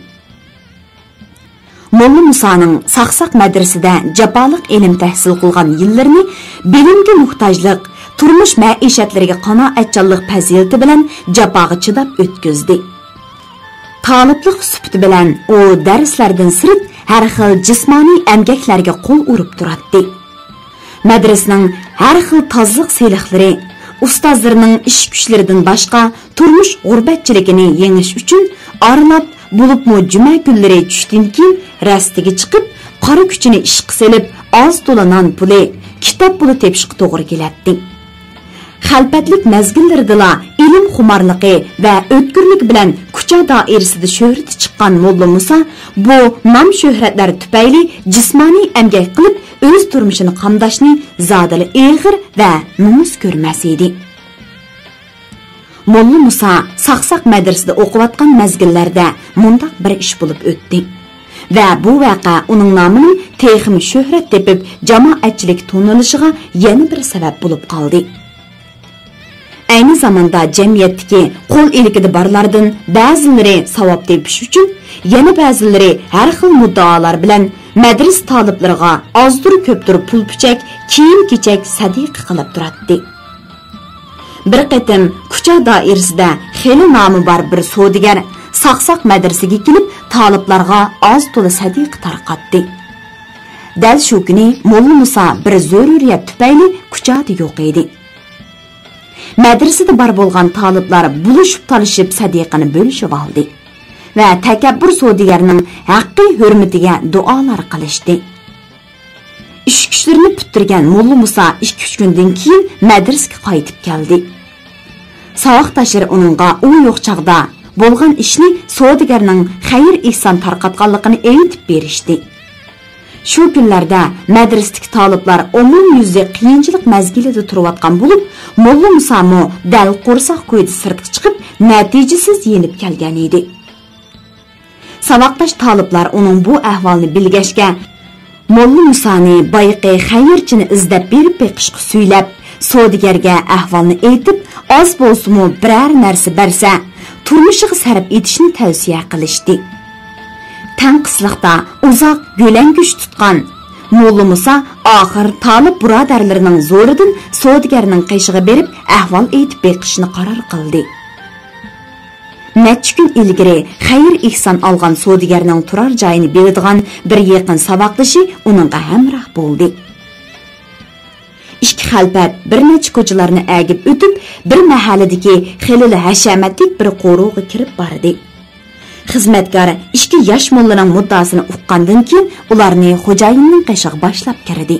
موللا مۇسانىڭ ساقساق مەدرىسىدە جاپالىق ئىلىم تەھسىل قىلغان يىللىرىنى بىلىمگە موھتاجلىق، تۇرمۇش مەئىشەتلىرىگە قانائەتچانلىق پەزىلىتى بىلەن جاپاغا چىداپ ئۆتكۈزدى. تالىپلىق سۈپىتى بىلەن ئۇ دەرسلەردىن سىرت ھەر خىل جىسمانىي ئەمگەكلەرگە قول ئۇرۇپ تۇراتتى. مەدرىسىنىڭ ھەر خىل تازىلىق سېلىقلىرى، ئۇستازلىرىنىڭ ئىش كۈچلىرىدىن باشقا تۇرمۇش غۇربەتچىلىكىنى يېڭىش ئۈچۈن ئارىلاپ، بولۇپمۇ جۈمە كۈنلىرى چۈشتىن كېيىن رەستىگە چىقىپ، قارا كۈچىنى ئىشقا سېلىپ، ئاز تولا نان پۇلى، كىتاب پۇلى تېپىشقا توغرا كېلەتتى. خەلپەتلىك مەزگىللىرىدىلا ئىلىم خۇمارلىقى ۋە ئۆتكۈرلۈكى بىلەن كۇچا دائىرىسىدە شۆھرىتى چىققان موللا مۇسا بۇ نام-شۆھرەتلەر تۈپەيلى جىسمانىي ئەمگەك قىلىپ، ئۆز تۇرمۇشىنى قامداشنى زادىلا ئېغىر ۋە نومۇس كۆرمەس ئىدى. موللا مۇسا ساقساق مەدرىسىدە ئوقۇۋاتقان مەزگىللەردە مۇنداق بىر ئىش بولۇپ ئۆتتى ۋە بۇ ۋەقە ئۇنىڭ نامىنىڭ تېخىمۇ شۆھرەت تېپىپ، جامائەتچىلىك تونۇلۇشىغا يەنە بىر سەۋەب بولۇپ قالدى. ئەينى زاماندا جەمئىيەتتىكى قول ئىلكىدە بارلاردىن بەزىلىرى ساۋاب تېپىش ئۈچۈن، يەنە بەزىلىرى ھەر خىل مۇددىئالار بىلەن مەدرىسە تالىپلىرىغا ئازدۇر-كۆپتۇر پۇل-پۈچەك، كىيىم-كېچەك سەدىقە قىلىپ تۇراتتى. بىر قېتىم كۇچا دائىرىسىدە خېلى نامى بار بىر سودىگەر ساقساق مەدرىسىگە كېلىپ، تالىپلارغا ئاز تولا سەدىقە تارقاتتى. دەل شۇ كۈنى موللا مۇسا بىر زۆرۈرىيەت تۈپەيلى كۇچادا يوق ئىدى. مەدرىسىدە بار بولغان تالىپلار بولۇشۇپ-تالىشىپ سەدىقىنى بۆلۈشۈۋالدى ۋە تەكەببۇر سودىگەرنىڭ ھەققى-ھۆرمىتىگە دۇئالار قىلىشتى. ئىش-كۈچلىرىنى پۈتتۈرگەن موللا مۇسا ئىككى-ئۈچ كۈندىن كېيىن مەدرىسىگە قايتىپ كەلدى. ساۋاقداشلىرى ئۇنىڭغا ئۇ يوق چاغدا بولغان ئىشنى سودىگەرنىڭ خەير-ئېھسان تارقاتقانلىقىنى ئېيتىپ بېرىشتى. شۇ كۈنلەردە مەدرىسىدىكى تالىپلار ئومۇميۈزى قىيىنچىلىق مەزگىلىدە تۇرۇۋاتقان بولۇپ، موللا مۇسامۇ دەل قورساق كويىدا سىرتقا چىقىپ، نەتىجىسىز يېنىپ كەلگەن ئىدى. ساۋاقداش تالىپلار ئۇنىڭ بۇ ئەھۋالىنى بىلگەچكە، موللا مۇسانى بايىقى خەيرچىنى ئىزدەپ بېرىپ بېقىشقا سۈيلەپ، سودىگەرگە ئەھۋالنى ئېيتىپ، ئاز بولسىمۇ بىرەر نەرسە بەرسە، تۇرمۇشىغا سەرپ ئېتىشنى تەۋسىيە قىلىشتى. تەڭقىسلىقتا ئۇزاق گۆلەڭگۈچ تۇتقان موللا مۇسا ئاخىر تالىپ بۇرادەرلىرىنىڭ زورىدىن سودىگەرنىڭ قېشىغا بېرىپ ئەھۋال ئېيتىپ بېقىشنى قارار قىلدى. نەچچە كۈن ئىلگىرى خەير-ئېھسان ئالغان سودىگەرنىڭ تۇرار جايىنى بىلىدىغان بىر يېقىن ساۋاقدىشى ئۇنىڭغا ھەمراھ بولدى. ئىككى خەلپەت بىر نەچچە كوچىلارنى ئەگىپ ئۆتۈپ، بىر مەھەللىدىكى خېلىلا ھەشەمەتلىك بىر قورۇغا كىرىپ باردى. خىزمەتكار ئىككى ياش موللىنىڭ مۇددىئاسىنى ئۇققاندىن كېيىن، ئۇلارنى خوجايىننىڭ قېشىغا باشلاپ كىردى.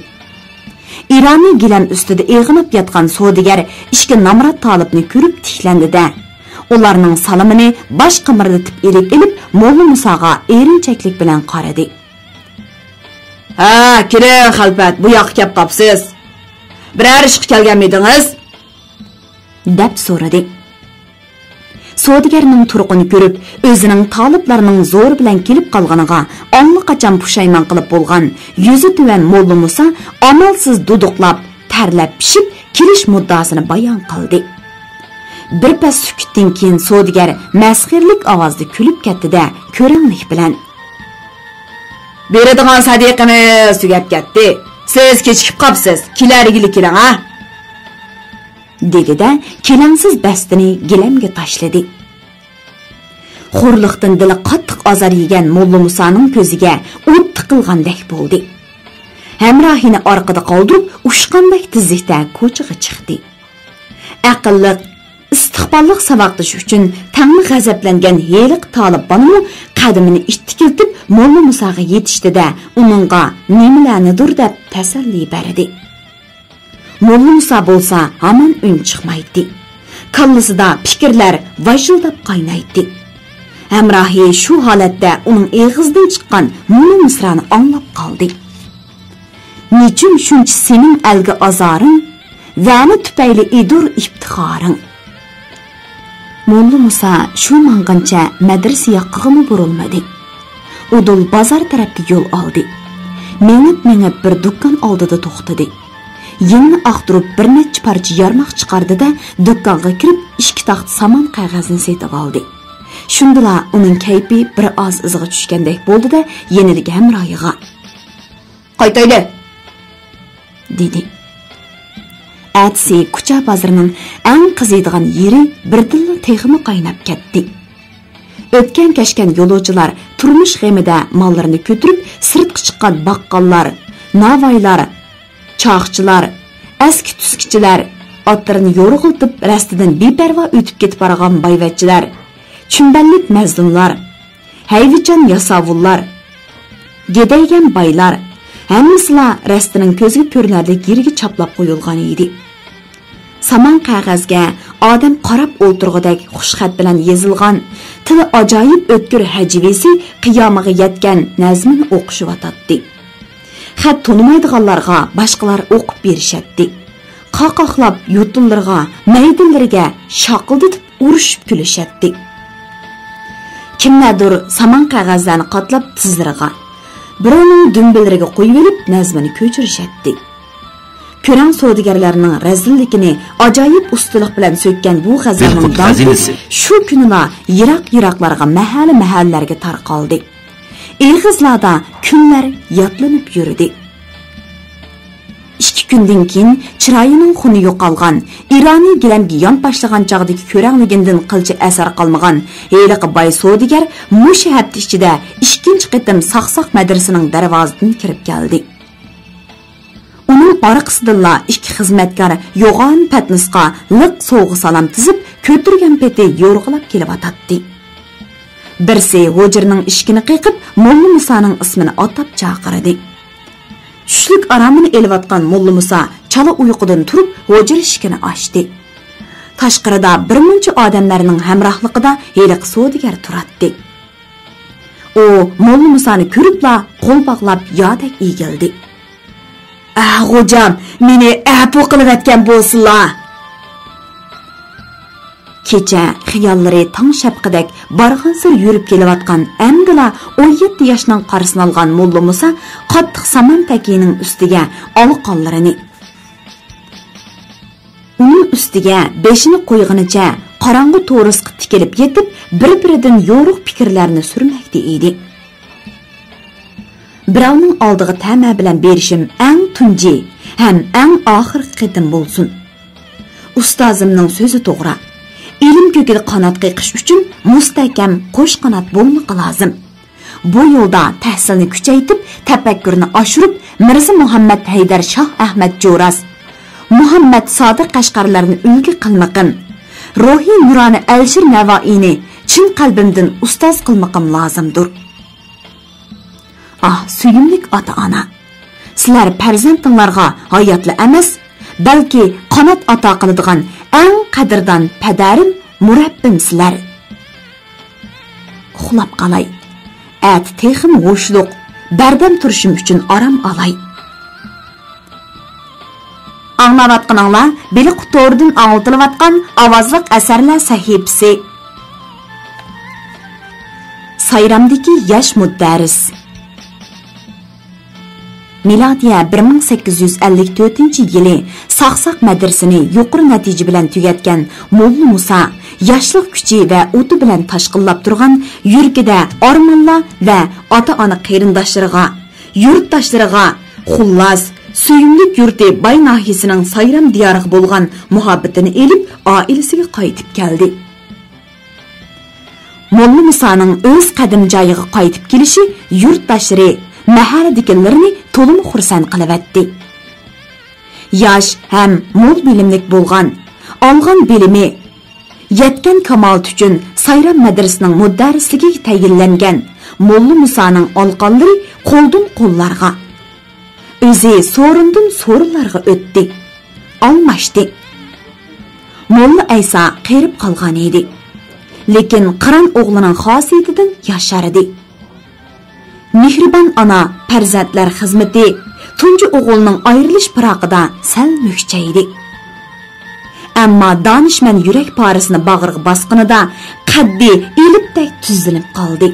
ئىرانىي گىلەم ئۈستىدە ئېغىناپ ياتقان سودىگەر ئىككى نامرات تالىپنى كۆرۈپ تىكلەندى-دە، ئۇلارنىڭ سالىمىنى باش قىمىرلىتىپ ئىلىك ئېلىپ، موللا مۇساغا ئېرىنچەكلىك بىلەن قارىدى. ھە، كېلىڭ خەلپەت، بۇ ياققا كەپ قاپسىز. بىرەر ئىشقا كەلگەنمىدىڭىز؟ دەپ سورىدى. سودىگەرنىڭ تۇرقىنى كۆرۈپ، ئۆزىنىڭ تالىپلارنىڭ زورى بىلەن كېلىپ قالغىنىغا ئاللىقاچان پۇشايمان قىلىپ بولغان، يۈزى تۆۋەن موللا مۇسا ئامالسىز دۇدۇقلاپ، تەرلەپ پىشىپ كېلىش مۇددىئاسىنى بايان قىلدى. بىر پەس سۈكۈتتىن كېيىن سودىگەر مەسخىرىلىك ئاۋازدا كۈلۈپ كەتتى-دە، كۆرەڭلىك بىلەن، بېرىدىغان سەدىقىمىز تۈگەپ كەتتى. سىز كېچىكىپ قاپسىز، كېلەرگىلى كېلىڭ ھە! دېدى-دە، كېلەڭسىز بەستىنى گىلەمگە تاشلىدى. خورلۇقتىن دىلى قاتتىق ئازار يېگەن موللا مۇسانىڭ كۆزىگە ئوت تىقىلغاندەك بولدى. ھەمراھىنى ئارقىدا قالدۇرۇپ، ئۇچقاندەك تېزلىكتە كوچىغا چىقتى. ئەقىللىق، ئىستىقباللىق ساۋاقدىشى ئۈچۈن تەڭلا غەزەپلەنگەن ھېلىقى تالىپ بالىمۇ قەدىمىنى ئىتتىكلىتىپ، موللا مۇساغا يېتىشتى-دە، ئۇنىڭغا نېمىلەرنىدۇر دەپ تەسەللى بەردى. موللا مۇسا بولسا ھامان ئۈن چىقمايتتى. كاللىسىدا پىكىرلەر ۋاژىلداپ قاينايتتى. ھەمراھى شۇ ھالەتتە ئۇنىڭ ئېغىزىدىن چىققان مۇنۇ مىسرانى ئاڭلاپ قالدى. نېچۈن شۇنچە سېنىڭ ئەلگە ئازارىڭ، ۋەنە تۈپەيلى ئىدۇر ئىپتىخارىڭ. موللا مۇسا شۇ ماڭغىنىچە مەدرىسە ياقىغىمۇ بۇرۇلمىدى. ئۇدۇل بازار تەرەپكە يول ئالدى. مېڭىپ-مېڭىپ بىر دۇكان ئالدىدا توختىدى. يېڭىنى ئاختۇرۇپ بىر نەچچە پارچە يارماق چىقاردى-دە، دۇكانغا كىرىپ ئىككى تاختا سامان قەغەزنى سېتىۋالدى. شۇندىلا ئۇنىڭ كەيپى بىر ئاز ئىزىغا چۈشكەندەك بولدى-دە، يېنىدىكى ھەمراھىغا، قايتايلى! دېدى. ئەتىسى كۇچا بازىرىنىڭ ئەڭ قىزىيدىغان يېرى بىردىنلا تېخىمۇ قايناپ كەتتى. ئۆتكەن-كەچكەن يولۇچىلار تۇرمۇش غېمىدە ماللىرىنى كۆتۈرۈپ سىرتقا چىققان باققاللار، ناۋايلار، چاقچىلار، ئەسكى تۈسكىچىلەر، ئاتلىرىنى يورغىلىتىپ، رەستىدىن بىپەرۋا ئۆتۈپ كېتىپ بارغان بايۋەچچىلەر، چۈمبەللىك مەزلۇملار، ھەيۋىچان ياساۋۇللار، گېدەيگەن بايلار، ھەممىسىلا رەستىنىڭ كۆزگە كۆرۈنەرلىك يېرىگە چاپلاپ قويۇلغان ئىدى. سامان قەغەزگە ئادەم قاراپ ئولتۇرغۇدەك خۇش خەت بىلەن يېزىلغان، تىلى ئاجايىپ ئۆتكۈر ھەجۋىيسى قىيامىغا يەتكەن نەزمىنى ئوقۇشۇۋاتاتتى. خەت تونۇمايدىغانلارغا باشقىلار ئوقۇپ بېرىشەتتى. قاقاقلاپ يوتۇنلىرىغا، مەيدىلىرىگە شاقىلدىتىپ ئۇرۇشۇپ كۈلۈشەتتى. كىملەردۇر سامان قەغەزلەرنى قاتلاپ تىزلىرىغا، بىرەۋنىڭ دۈمبىلىرىگە قويۇۋېلىپ نەزمىنى كۆچۈرۈشەتتى. كۆرەڭ سودىگەرلەرنىڭ رەزىللىكىنى ئاجايىپ ئۇستىلىق بىلەن سۆككەن بۇ غەزەلنىڭ داڭقى شۇ كۈنىلا يىراق-يىراقلارغا، مەھەللە-مەھەللىلەرگە تارقالدى. ئېغىزلاردا كۈنلەر يادلىنىپ يۈردى. ئىككى كۈندىن كېيىن چىرايىنىڭ خۇنى يوقالغان، ئىرانىي گىلەمگە يان باشلىغان چاغدىكى كۆرەڭلىكىدىن قىلچە ئەسەر قالمىغان ھېلىقى باي سودىگەر مۇشۇ ھەپتە ئىچىدە ئىككىنچى قېتىم ساقساق مەدرىسىنىڭ دەرۋازىدىن كىرىپ كەلدى. ئۇنىڭ ئارقىسىدىنلا ئىككى خىزمەتكار يوغان پەتنۇسقا لىق سوۋغا-سالام تىزىپ، كۆتۈرگەن پېتى يورغىلاپ كېلىۋاتاتتى. بىرسى ھۇجرىنىڭ ئىشىكىنى قېقىپ، موللا مۇسانىڭ ئىسمىنى ئاتاپ چاقىردى. چۈشلۈك ئارامىنى ئېلىۋاتقان موللا مۇسا چالا ئۇيقۇدىن تۇرۇپ، ھۇجرا ئىشىكىنى ئاچتى. تاشقىرىدا بىرمۇنچە ئادەملەرنىڭ ھەمراھلىقىدا ھېلىقى سودىگەر تۇراتتى. ئۇ موللا مۇسانى كۆرۈپلا قول باغلاپ يادەك ئېگىلدى. ئە، خوجام، مېنى ئەپۇ قىلىۋەتكەن بولسۇنلا! كېچە خىياللىرى تاڭ شەپىقىدەك بارغانسېرى يۈرۈپ كېلىۋاتقان ئەمدىلا ئون يەتتە ياشنىڭ قارىسىنى ئالغان موللا مۇسا قاتتىق سامان تەكىيىنىڭ ئۈستىگە ئالىقانلىرىنى، ئۇنىڭ ئۈستىگە بېشىنى قويغىنىچە قاراڭغۇ تورۇسقا تىكىلىپ يېتىپ، بىر-بىرىدىن يورۇق پىكىرلەرنى سۈرمەكتە ئىدى. بىراۋنىڭ ئالدىغا تەمە بىلەن بېرىشىم ئەڭ تۇنجى ھەم ئەڭ ئاخىرقى قېتىم بولسۇن. ئۇستازىمنىڭ سۆزى توغرا. ئىلىم كۆكىدە قانات قېقىش ئۈچۈن مۇستەھكەم قوش قانات بولمىقى لازىم. بۇ يولدا تەھسىلنى كۈچەيتىپ، تەپەككۇرنى ئاشۇرۇپ، مىرزا مۇھەممەد ھەيدەر شاھ ئەھمەد جوراس، مۇھەممەد سادىق قەشقەرلەرنى ئۈلگە قىلمىقىم، روھىي نۇرانە ئەلىشىر نەۋائىينى چىن قەلبىمدىن ئۇستاز قىلمىقىم لازىمدۇر. ئاھ، سۆيۈملۈك ئاتا-ئانا! سىلەر پەرزەنتىڭلارغا ھاياتلا ئەمەس، بەلكى قانات ئاتا قىلىدىغان ئەڭ قەدىردان پەدەرىم، مۇرەببىم سىلەر. ئۇخلاپ قالاي. ئەتە تېخىمۇ ھوشلۇق، بەردەم تۇرۇشۇم ئۈچۈن ئارام ئالاي. ئاڭلاۋاتقىنىڭلار بېلىق تورىدىن ئاڭلىتىلىۋاتقان ئاۋازلىق ئەسەرلەر سەھىپىسى. سايرامدىكى ياش مۇدەررىس. مىلادىيە بىر مىڭ سەككىز يۈز ئەللىك تۆتىنچى يىلى ساقساق مەدرىسىنى يۇقىرى نەتىجە بىلەن تۈگەتكەن موللا مۇسا ياشلىق كۈچى ۋە ئوتى بىلەن تاشقىنلاپ تۇرغان يۈرىكىدە ئارمانلار ۋە ئاتا-ئانا قېرىنداشلىرىغا، يۇرتداشلىرىغا، خۇللاس، سۆيۈملۈك يۇرتى باي ناھىيەسىنىڭ سايرام دىيارىغا بولغان مۇھەببىتىنى ئېلىپ، ئائىلىسىگە قايتىپ كەلدى. موللا مۇسانىڭ ئۆز قەدىمى جايىغا قايتىپ كېلىشى يۇرتداشلىرى، مەھەللىدىكىلىرىنى تولىمۇ خۇرسەن قىلىۋەتتى. ياش ھەم مول بىلىملىك بولغان، ئالغان بىلىمى، يەتكەن كامالىتى ئۈچۈن سايرام مەدرىسىنىڭ مۇدەررىسلىكىگە تەيىنلەنگەن موللا مۇسانىڭ ئالىقانلىرى قولدىن قوللارغا، ئۆزى سورۇندىن سورۇنلارغا ئۆتتى، ئالماشتى. موللا ئەيسا قېرىپ قالغان ئىدى، لېكىن قىران ئوغلىنىڭ خاسىيىتىدىن ياشاردى. مېھرىبان ئانا پەرزەنتلەر خىزمىتى تۇنجى ئوغۇلنىڭ ئايرىلىش پىراقىدا سەل مۈكچەيدى. ئەمما دانىشمەن يۈرەك پارىسىنى باغرىغا باسقىنىدا قەددى ئېلىپتەك تۈزلىنىپ قالدى.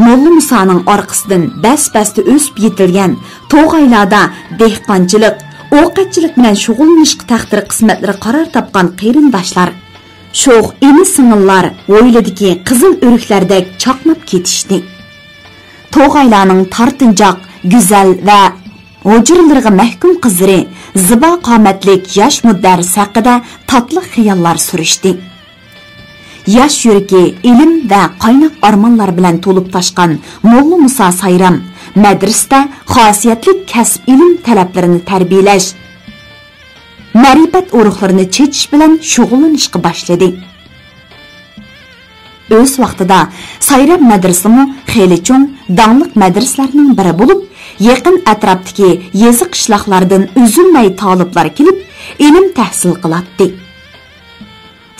موللا مۇسانىڭ ئارقىسىدىن بەس-بەستە ئۆسۈپ يېتىلگەن توغايلاردا دېھقانچىلىق، ئوقەتچىلىك بىلەن شۇغۇللىنىشقا تەقدىر قىسمەتلىرى قارار تاپقان قېرىنداشلار، شوخ ئىنى-سىڭىللار ھويلىدىكى قىزىل ئۆرۈكلەردەك چاقناپ كېتىشتى. توغايلارنىڭ تارتىنچاق، گۈزەل ۋە ھۇجرىلىرىغا مەھكۇم قىزلىرى، زىبا قامەتلىك ياش مۇدەررىس ھەققىدە تاتلىق خىياللار سۈرۈشتى. ياش يۈرىكى ئىلىم ۋە قايناق ئارمانلار بىلەن تولۇپ تاشقان موللا مۇسا سايرام مەدرىسىدە خاسىيەتلىك كەسىپ ئىلىم تەلەپلىرىنى تەربىيەلەش، مەرىپەت ئۇرۇقلىرىنى چېچىش بىلەن شۇغۇللىنىشقا باشلىدى. ئۆز ۋاقتىدا سايرام مەدرىسىمۇ خېلى چوڭ، داڭلىق مەدرىسىلەرنىڭ بىرى بولۇپ، يېقىن ئەتراپتىكى يېزا قىشلاقلاردىن ئۈزۈلمەي تالىپلار كېلىپ، ئىلىم تەھسىل قىلاتتى.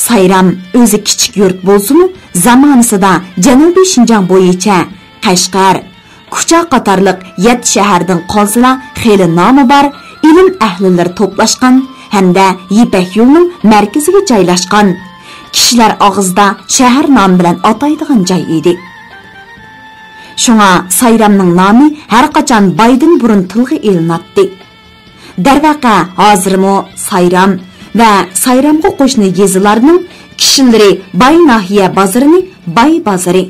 سايرام ئۆزى كىچىك يۇرت بولسىمۇ، زامانىسىدا جەنۇبىي شىنجاڭ بويىچە قەشقەر، كۇچا قاتارلىق يەتتە شەھەردىن قالسىلا خېلى نامى بار ئىلىم ئەھلىلىرى توپلاشقان ھەمدە يىپەك يولىنىڭ مەركىزىگە جايلاشقان، كىشىلەر ئاغزىدا شەھەر نامى بىلەن ئاتايدىغان جاي ئىدى. شۇڭا سايرامنىڭ نامى ھەرقاچان بايدىن بۇرۇن تىلغا ئېلىناتتى. دەرۋەقە، ھازىرمۇ سايرام ۋە سايرامغا قوشنا يېزىلارنىڭ كىشىلىرى باي ناھىيە بازىرىنى باي بازىرى،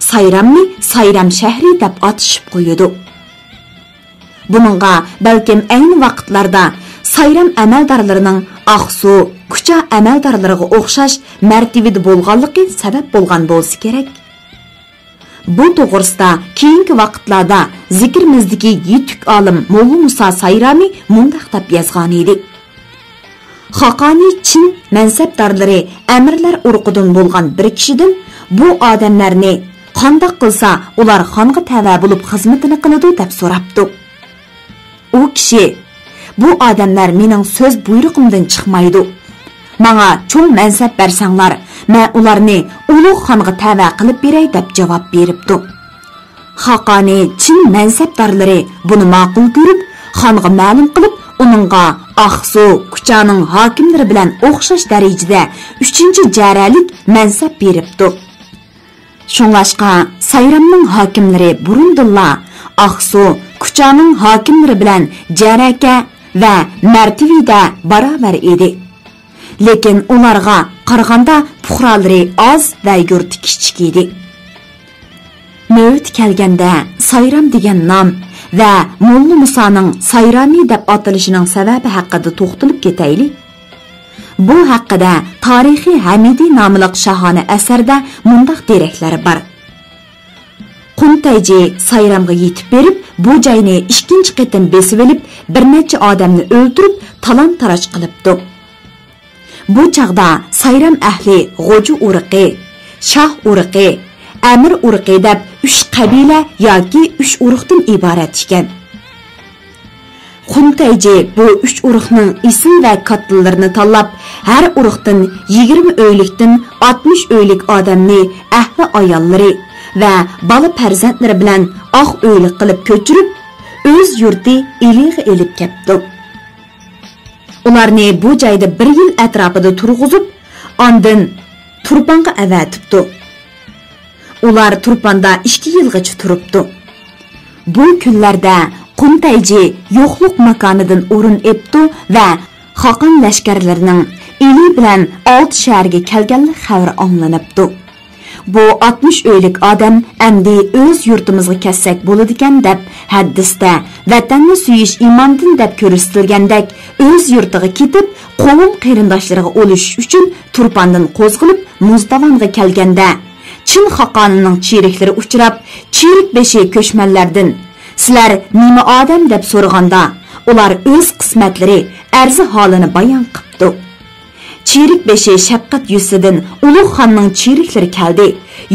سايرامنى سايرام شەھىرى دەپ ئاتىشىپ قويىدۇ. بۇنىڭغا بەلكىم ئەينى ۋاقىتلاردا سايرام ئەمەلدارلىرىنىڭ ئاقسۇ، كۇچا ئەمەلدارلىرىغا ئوخشاش مەرتىۋىدە بولغانلىقى سەۋەب بولغان بولسا كېرەك. بۇ توغرىسىدا كېيىنكى ۋاقىتلاردا زىكرىمىزدىكى يېتۈك ئالىم موللا مۇسا سايرامى مۇنداق دەپ يازغانىدى: خاقانىي چىن مەنسەپدارلىرى ئەمىرلەر ئۇرۇقىدىن بولغان بىر كىشىدىن بۇ ئادەملەرنى قانداق قىلسا ئۇلار خانغا تەۋە بولۇپ خىزمىتىنى قىلىدۇ دەپ سوراپتۇ. ئۇ كىشى، بۇ ئادەملەر مېنىڭ سۆز بۇيرۇقۇمدىن چىقمايدۇ. ماڭا چوڭ مەنسەپ بەرسەڭلار، مەن ئۇلارنى ئۇلۇغ خانغا تەۋە قىلىپ بېرەي دەپ جاۋاب بېرىپتۇ. خاقانى چىن مەنسەپدارلىرى بۇنى ماقۇل كۆرۈپ، خانغا مەلۇم قىلىپ، ئۇنىڭغا ئاقسۇ، كۇچانىڭ ھاكىملىرى بىلەن ئوخشاش دەرىجىدە ئۈچىنچى جەرەلىك مەنسەپ بېرىپتۇ. شۇڭلاشقا سايرامنىڭ ھاكىملىرى بۇرۇندىنلا ئاقسۇ، كۇچانىڭ ھاكىملىرى بىلەن جەرەكە ۋە مەرتىۋىدە باراۋەر ئىدى. لېكىن ئۇلارغا قارىغاندا پۇقرالىرى ئاز ۋە يۇرتى كىچىك ئىدى. نۆۋىتى كەلگەندە سايرام دېگەن نام ۋە موللا مۇسانىڭ سايرامى دەپ ئاتىلىشىنىڭ سەۋەبى ھەققىدە توختىلىپ كېتەيلى. بۇ ھەققىدە تارىخى ھەمىدى ناملىق شاھانە ئەسەردە مۇنداق دېرەكلەر بار. قۇنتەيجى سايرامغا يېتىپ بېرىپ، بۇ جاينى ئىككىنچى قېتىم بېسىۋېلىپ، بىر نەچچە ئادەمنى ئۆلتۈرۈپ، تالان-تاراج قىلىپتۇ. بۇ چاغدا سايرام ئەھلى غوجا ئۇرۇقى، شاھ ئۇرۇقى، ئەمىر ئۇرۇقى دەپ ئۈچ قەبىلە ياكى ئۈچ ئۇرۇقتىن ئىبارەت ئىكەن. خۇنتەيجى بۇ ئۈچ ئۇرۇقنىڭ ئېسىل ۋە كاتتىلىرىنى تاللاپ، ھەر ئۇرۇقتىن يىگىرمە ئۆيلۈكتىن ئاتمىش ئۆيلۈك ئادەمنى ئەھلى ئاياللىرى ۋە بالا پەرزەنتلىرى بىلەن ئاق ئۆيلۈك قىلىپ كۆچۈرۈپ، ئۆز يۇرتى ئىلىغا ئېلىپ كەپتۇ. ئۇلارنى بۇ جايدا بىر يىل ئەتراپىدا تۇرغۇزۇپ، ئاندىن تۇرپانغا ئەۋەتىپتۇ. ئۇلار تۇرپاندا ئىككى يىلغىچە تۇرۇپتۇ. بۇ كۈنلەردە قۇنتەيجى يوقلۇق ماكانىدىن ئورۇن ئېپتۇ ۋە خاقان لەشكەرلىرىنىڭ ئىلى بىلەن ئالتە شەھەرگە كەلگەنلىك خەۋىرى ئاڭلىنىپتۇ. بۇ ئاتمىش ئۆيلۈك ئادەم ئەمدى ئۆز يۇرتىمىزغا كەتسەك بولىدىكەن دەپ، ھەدىستە ۋەتەننى سۆيۈش ئىماندىن دەپ كۆرسىتىلگەندەك ئۆز يۇرتىغا كېتىپ، قوۋم قېرىنداشلىرىغا ئۇلىشىش ئۈچۈن تۇرپاندىن قوزغىلىپ مۇزداۋانغا كەلگەندە، چىن خاقانىنىڭ چىرىكلىرى ئۇچراپ، چىرىك بېشى كۆچمەنلەردىن، سىلەر نېمە ئادەم دەپ سورىغاندا، ئۇلار ئۆز قىسمەتلىرى، ئەرزى ھالىنى بايان قىپتۇ. چىرىك بېشى شەپقەت يۈزىسىدىن ئۇلۇغ خاننىڭ چىرىكلىرى كەلدى،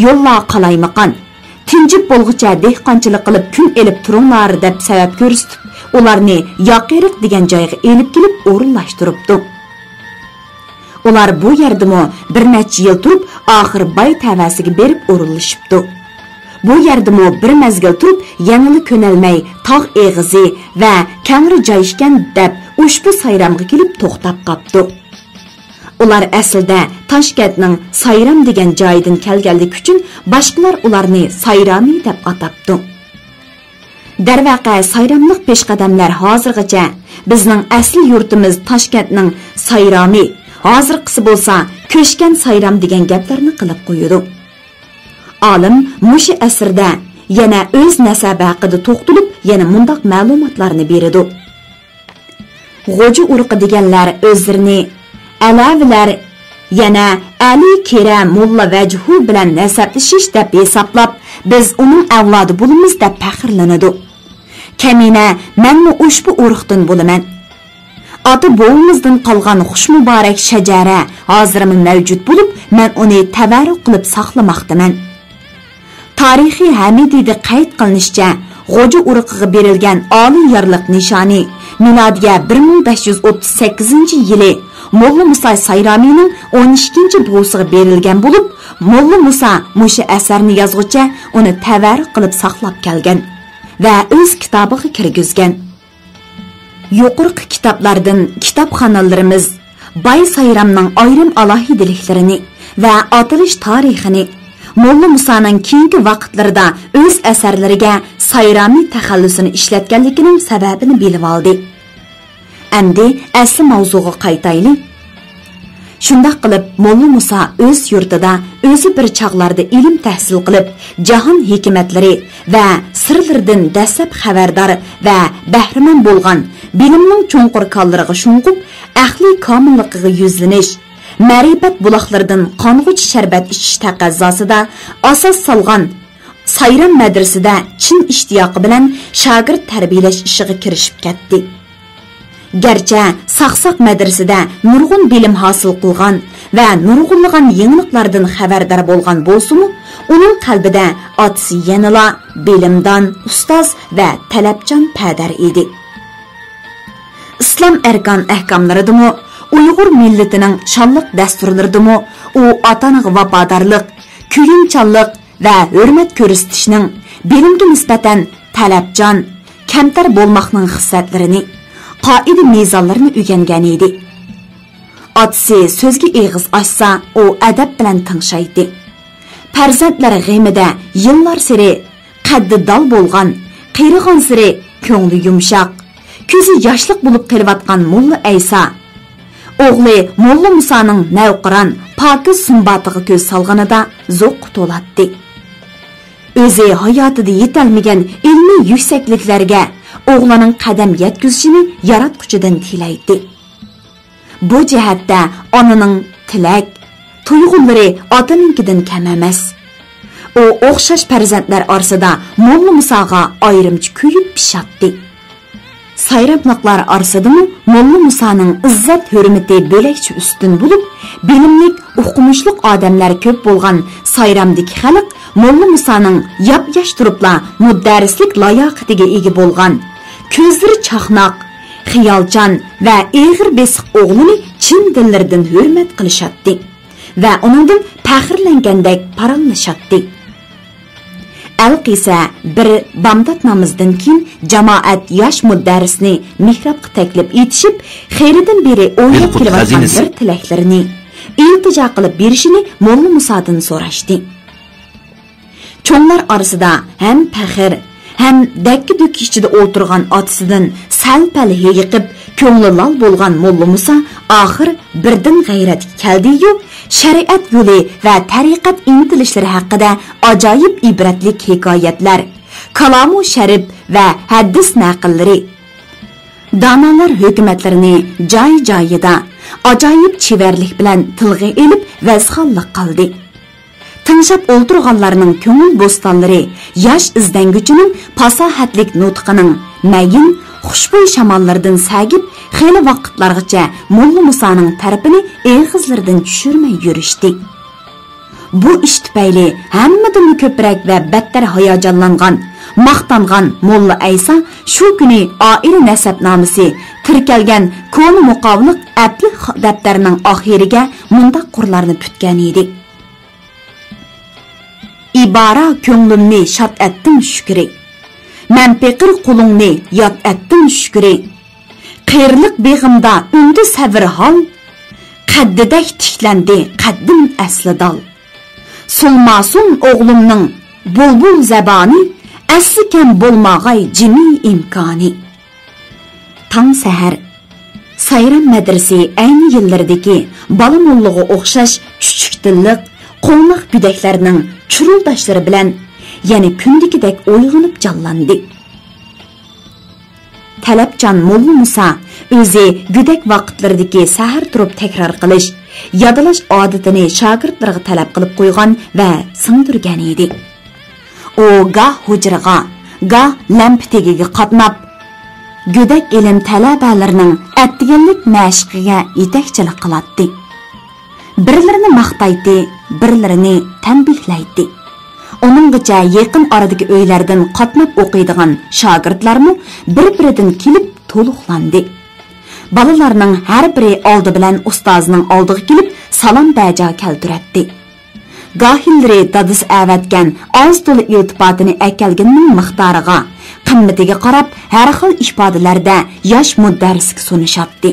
يوللار قالايمىقان. تىنجىپ بولغۇچە دېھقانچىلىق قىلىپ كۈن ئېلىپ تۇرۇڭلار دەپ سەۋەب كۆرسىتىپ، ئۇلارنى ياقىرىق دېگەن جايغا ئېلىپ كېلىپ ئورۇنلاشتۇرۇپتۇ. ئۇلار بۇ يەردىمۇ بىر نەچچە يىل تۇرۇپ، ئاخىر باي تەۋەسىگە بېرىپ ئورۇنلىشىپتۇ. بۇ يەردىمۇ بىر مەزگىل تۇرۇپ، يەنىلا كۆنەلمەي، تاغ ئېغىزى ۋە كەڭرى جاي ئىكەن دەپ، ئۇشبۇ سايرامغا كېلىپ توختاپ قاپتۇ. ئۇلار ئەسلىدە تاشكەنتنىڭ سايرام دېگەن جايىدىن كەلگەنلىكى ئۈچۈن باشقىلار ئۇلارنى سايرامى دەپ ئاتاپتۇ. دەرۋەقە، سايراملىق پېشقەدەملەر ھازىرغىچە بىزنىڭ ئەسلى يۇرتىمىز تاشكەنتنىڭ سايرامى، ھازىرقىسى بولسا كۆچكەن سايرام دېگەن گەپلەرنى قىلىپ قويىدۇ. ئالىم مۇشۇ ئەسىردە يەنە ئۆز نەسەبى ھەققىدە توختىلىپ، يەنە مۇنداق مەلۇماتلارنى بېرىدۇ. غوجا ئۇرۇقى دېگەنلەر ئۆزلىرىنى ئەلەۋىلەر، يەنە ئەلى، كېرە، موللا ۋەجھۇ بىلەن نەسەبلىشىش دەپ ھېسابلاپ، بىز ئۇنىڭ ئەۋلادى بولىمىز دەپ پەخىرلىنىدۇ. كەمىنە، مەنمۇ ئۇشبۇ ئۇرۇقتىن بولىمەن. ئاتا-بوۋىمىزدىن قالغان خۇش مۇبارەك شەجەرە ھازىرمۇ مەۋجۇت بولۇپ، مەن ئۇنى تەۋەررۈك قىلىپ ساقلىماقتىمەن. تارىخى ھەمىدىيدە قەيت قىلىنىشىچە، غوجا ئۇرۇقىغا بېرىلگەن ئالىي يارلىق نىشانى مىلادىيە بىر مىڭ بەش يۈز ئوتتۇز سەككىزىنچى يىلى موللا مۇسا سايرامىنىڭ ئون ئىككىنچى بوۋىسىغا بېرىلگەن بولۇپ، موللا مۇسا مۇشۇ ئەسەرنى يازغۇچە ئۇنى تەۋەررۈك قىلىپ ساقلاپ كەلگەن ۋە ئۆز كىتابىغا كىرگۈزگەن. يۇقىرىقى كىتابلاردىن كىتابخانلىرىمىز باي سايرامنىڭ ئايرىم ئالاھىدىلىكلىرىنى ۋە ئاتىلىش تارىخىنى، موللا مۇسانىڭ كېيىنكى ۋاقىتلىرىدا ئۆز ئەسەرلىرىگە سايرامى تەخەللۇسىنى ئىشلەتكەنلىكىنىڭ سەۋەبىنى بىلىۋالدى. ئەمدى ئەسلى ماۋزۇغا قايتايلى. شۇنداق قىلىپ، موللا مۇسا ئۆز يۇرتىدا ئۆزى بىر چاغلاردا ئىلىم تەھسىل قىلىپ، جاھان ھېكمەتلىرى ۋە سىرلىرىدىن دەسلەپ خەۋەردار ۋە بەھرىمەن بولغان، بىلىمنىڭ چوڭقۇر كانلىرىغا شۇڭغۇپ، ئەقلىي كامىللىقىغا يۈزلىنىش، مەرىپەت بۇلاقلىرىدىن قانغۇچە شەربەت ئىچىش تەقەززاسىدا ئاساس سالغان سايرام مەدرىسىدە چىن ئىشتىياقى بىلەن شاگىرت تەربىيەلەش ئىشىغا كىرىشىپ كەتتى. گەرچە ساقساق مەدرىسىدە نۇرغۇن بىلىم ھاسىل قىلغان ۋە نۇرغۇنلىغان يېڭىلىقلاردىن خەۋەردار بولغان بولسىمۇ، ئۇنىڭ قەلبىدە ئاتىسى يەنىلا بىلىمدان، ئۇستاز ۋە تەلەپچان پەدەر ئىدى. ئىسلام ئەركان ئەھكاملىرىدىمۇ، ئۇيغۇر مىللىتىنىڭ شانلىق دەستۇرلىرىدىمۇ ئۇ ئاتا-ئانىغا ۋاپادارلىق، كۆيۈمچانلىق ۋە ھۆرمەت كۆرسىتىشنىڭ بىلىمگە نىسبەتەن تەلەپچان، كەمتەر بولماقنىڭ خىسلەتلىرىنى، قائىدە-مىزانلىرىنى ئۆگەنگەنىدى. ئاتىسى سۆزگە ئېغىز ئاچسا، ئۇ ئەدەپ بىلەن تىڭشايتتى. پەرزەنتلەر غېمىدە يىللارسېرى قەددى دال بولغان، قېرىغانسېرى كۆڭلى يۇمشاق، كۆزى ياشلىق بولۇپ قېلىۋاتقان موللا ئەيسا، ئوغلى موللا مۇسانىڭ نەۋقىران، پاكىز سۇمباتىغا كۆز سالغىنىدا زوققا تولاتتى. ئۆزى ھاياتىدا يېتەلمىگەن ئىلمىي يۈكسەكلىكلەرگە ئوغلىنىڭ قەدەم يەتكۈزۈشىنى ياراتقۇچىدىن تىلەيتتى. بۇ جەھەتتە ئانىنىڭ تىلەك، تۇيغۇلىرى ئاتىنىڭكىدىن كەم ئەمەس. ئۇ ئوخشاش پەرزەنتلەر ئارىسىدا موللا مۇساغا ئايرىمچە كۆيۈپ پىشاتتى. سايراملىقلار ئارىسىدىمۇ موللا مۇسانىڭ ئىززەت-ھۆرمىتى بۆلەكچە ئۈستۈن بولۇپ، بىلىملىك، ئوقۇمۇشلۇق ئادەملەر كۆپ بولغان سايرامدىكى خەلق موللا مۇسانىڭ ياپياش تۇرۇپلا مۇدەررىسلىك لاياقىتىگە ئىگە بولغان، كۆزلىرى چاقناق، خىيالچان ۋە ئېغىر بېسىق ئوغلىنى چىن دىللىرىدىن ھۆرمەت قىلىشاتتى ۋە ئۇنىڭدىن پەخىرلەنگەندەك پارانلىشاتتى. ئەلقىسە بىر بامدات نامىزىدىن كېيىن جامائەت ياش مۇدەررىسنى مېھرابقا تەكلىپ ئېتىشىپ، خېلىدىن بېرى ئويلاپ كېلىۋاتقان بىر تىلەكلىرىنى ئىلتىجا قىلىپ بېرىشىنى موللا مۇسادىن سوراشتى. چوڭلار ئارىسىدا ھەم پەخىر، ھەم دەككە-دۈككە ئىچىدە ئولتۇرغان ئاتىسىدىن سەل-پەل ھېيىقىپ، كۆڭلى لال بولغان موللا مۇسا ئاخىر بىردىن غەيرەتكە كەلدى-يۇ، شەرىئەت يولى ۋە تەرىقەت ئىنتىلىشلىرى ھەققىدە ئاجايىپ ئىبرەتلىك ھېكايەتلەر، كالامۇ شەرىپ ۋە ھەدىس نەقىللىرى، دانالار ھۆكمەتلىرىنى جاي-جايىدا ئاجايىپ چېۋەرلىك بىلەن تىلغا ئېلىپ، ۋەزخانلىق قىلدى. تىڭشاپ ئولتۇرغانلارنىڭ كۆڭۈل بوستانلىرى ياش ئىزدەنگۈچىنىڭ پاساھەتلىك نۇتقىنىڭ مەيىن، خۇشبۇي شاماللىرىدىن سەگىپ، خېلى ۋاقىتلارغىچە موللا مۇسانىڭ تەرىپىنى ئېغىزلىرىدىن چۈشۈرمەي يۈرۈشتى. بۇ ئىش تۈپەيلى ھەممىدىنمۇ كۆپرەك ۋە بەتتەر ھاياجانلانغان، ماختانغان موللا ئەيسا شۇ كۈنى ئائىلە نەسەبنامىسى تىركەلگەن كونا مۇقاۋىلىق ئەپلىك دەپتەرنىڭ ئاخىرىگە مۇنداق قۇرلارنى پۈتكەن ئىدى. ئىبارە كۆڭلۈمنى شاد ئەتتىڭ شۈكرى. مەن پېقىر قۇلۇڭنى ياد ئەتتىڭ شۈكرى. قېرىلىق بېغىمدا ئۈندى سەۋر ھال، قەددىدەك تىكلەندى قەددىم ئەسلى دال. سۇلماسۇن ئوغلۇمنىڭ بۇلبۇل زەبانى، ئەسلىكەن بولماغاي جىمى ئىمكانى. تاڭ سەھەر. سايرام مەدرىسى ئەينى يىللىرىدىكى بالا موللىغا ئوخشاش چۈچۈك دىللىق، قوڭلاق گۆدەكلەرنىڭ چۇرۇلداشلىرى بىلەن يەنە كۈندىكىدەك ئويغىنىپ جانلاندى. تەلەپچان موللا مۇسا ئۆزى گۆدەك ۋاقىتلىرىدىكى سەھەر تۇرۇپ تەكرار قىلىش، يادلاش ئادىتىنى شاگىرتلىرىغا تەلەپ قىلىپ قويغان ۋە سىڭدۈرگەن ئىدى. ئۇ گاھ ھۇجرىغا، گاھ لەمپە تېگىگە قاتناپ، گۆدەك ئىلىم تەلەبەلىرىنىڭ ئەتىگەنلىك مەشىقىگە يېتەكچىلىك قىلاتتى. بىرلىرىنى ماختايتتى، بىرلىرىنى تەنبىھلەيتتى. ئۇنىڭغىچە يېقىن ئارىدىكى ئۆيلەردىن قاتناپ ئوقۇيدىغان شاگىرتلارمۇ بىر-بىرىدىن كېلىپ تولۇقلاندى. بالىلارنىڭ ھەر بىرى ئالدى بىلەن ئۇستازىنىڭ ئالدىغا كېلىپ سالام بەجا كەلتۈرەتتى. گاھىلىرى دادىسى ئەۋەتكەن ئاز تولا ئىلتىپاتىنى ئەكەلگىنىنىڭ مىقدارىغا، قىممىتىگە قاراپ ھەر خىل ئىپادىلەردە ياش مۇدەررىسكە سۇنۇشاتتى.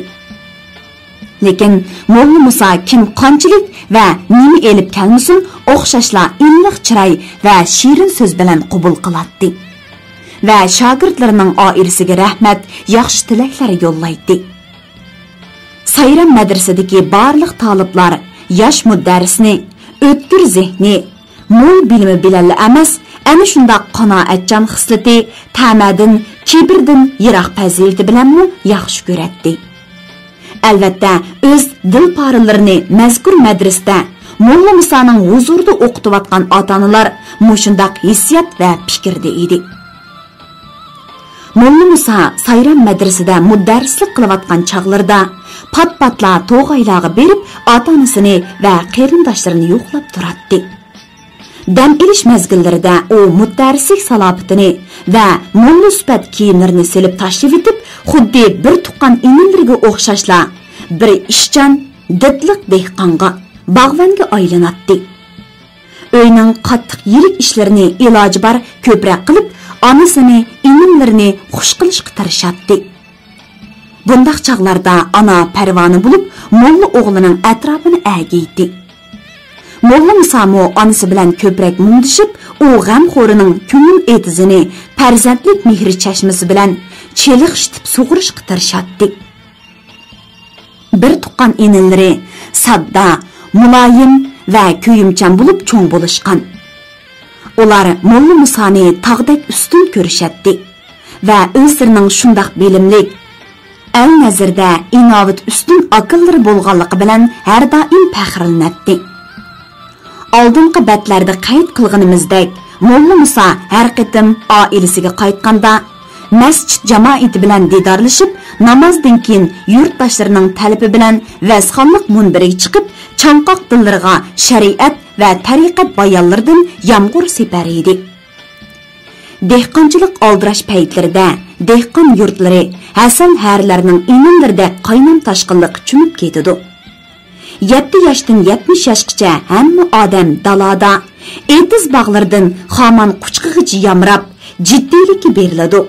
لېكىن موللا مۇسا كىم قانچىلىك ۋە نېمە ئېلىپ كەلمىسۇن، ئوخشاشلا ئىللىق چىراي ۋە شېرىن سۆز بىلەن قوبۇل قىلاتتى ۋە شاگىرتلىرىنىڭ ئائىلىسىگە رەھمەت، ياخشى تىلەكلەر يوللايتتى. سايرام مەدرىسىدىكى بارلىق تالىپلار ياش مۇدەررىسنى ئۆتكۈر زېھنى، مول بىلىمى بىلەنلا ئەمەس، ئەنە شۇنداق قانائەتچان خىسلىتى، تەمەدىن، كىبىردىن يىراق پەزىلىتى بىلەنمۇ ياخشى كۆرەتتى. ئەلۋەتتە، ئۆز دىلپارىلىرىنى مەزكۇر مەدرىسىدە موللا مۇسانىڭ ھۇزۇرىدا ئوقۇتۇۋاتقان ئاتا-ئانىلار مۇشۇنداق ھېسسىيات ۋە پىكىردە ئىدى. موللا مۇسا سايرام مەدرىسىدە مۇدەررىسلىك قىلىۋاتقان چاغلىرىدا پات-پاتلا توغايلارغا بېرىپ، ئاتا-ئانىسىنى ۋە قېرىنداشلىرىنى يوقلاپ تۇراتتى. دەم ئېلىش مەزگىللىرىدە ئۇ مۇدەررىسلىك سالاپىتىنى ۋە موللا سۈپەت كىيىملىرىنى سېلىپ تاشلىۋېتىپ، خۇددى بىر تۇغقان ئىنىلىرىگە ئوخشاشلا بىر ئىشچان، دىتلىق دېھقانغا، باغۋەنگە ئايلىناتتى. ئۆينىڭ قاتتىق يىرىك ئىشلىرىنى ئىلاجى بار كۆپرەك قىلىپ، ئانىسىنى، ئىنىملىرىنى خۇش قىلىشقا تىرىشاتتى. بۇنداق چاغلاردا ئانا پەرۋانە بولۇپ، موللا ئوغلىنىڭ ئەتراپىنى ئەگەيتتى. موللا مۇسامۇ ئانىسى بىلەن كۆپرەك مۇڭدىشىپ، ئۇ غەمخورىنىڭ كۆڭۈل ئېتىزىنى پەرزەنتلىك مېھرى چەشمىسى بىلەن چېلىقشىتىپ سۇغۇرۇشقا تىرىشاتتى. بىر تۇغقان ئىنىلىرى ساددا، مۇلايىم ۋە كۆيۈمچان بولۇپ چوڭ بولۇشقان. ئۇلار موللا مۇسانى تاغدەك ئۈستۈن كۆرۈشەتتى ۋە ئۆزلىرىنىڭ شۇنداق بىلىملىك، ئەل نەزىرىدە ئىناۋىتى ئۈستۈن ئاكىلىرى بولغانلىقى بىلەن ھەر دائىم پەخىرلىنەتتى. ئالدىنقى بەتلەردە قەيت قىلغىنىمىزدەك، موللا مۇسا ھەر قېتىم ئائىلىسىگە قايتقاندا، مەسچىت جامائىتى بىلەن دىدارلىشىپ، نامازدىن كېيىن يۇرتداشلىرىنىڭ تەلىپى بىلەن ۋەزخانلىق مۇنبىرىگە چىقىپ، چاڭقاق دىللىرىغا شەرىئەت ۋە تەرىقەت بايانلىرىدىن يامغۇر سېپەر ئىدى. دېھقانچىلىق ئالدىراش پەيتلىرىدە دېھقان يۇرتلىرى ھەسەل ھەرىلەرنىڭ ئىنىملىرىدەك قاينام تاشقىنلىققا چۆمۈپ كېتىدۇ. يەتتە ياشتىن يەتمىش ياشقىچە ھەممە ئادەم دالادا، ئېتىز باغلىرىدىن خامان قۇچىقىغىچە يامراپ، جىددىيلىككە بېرىلىدۇ.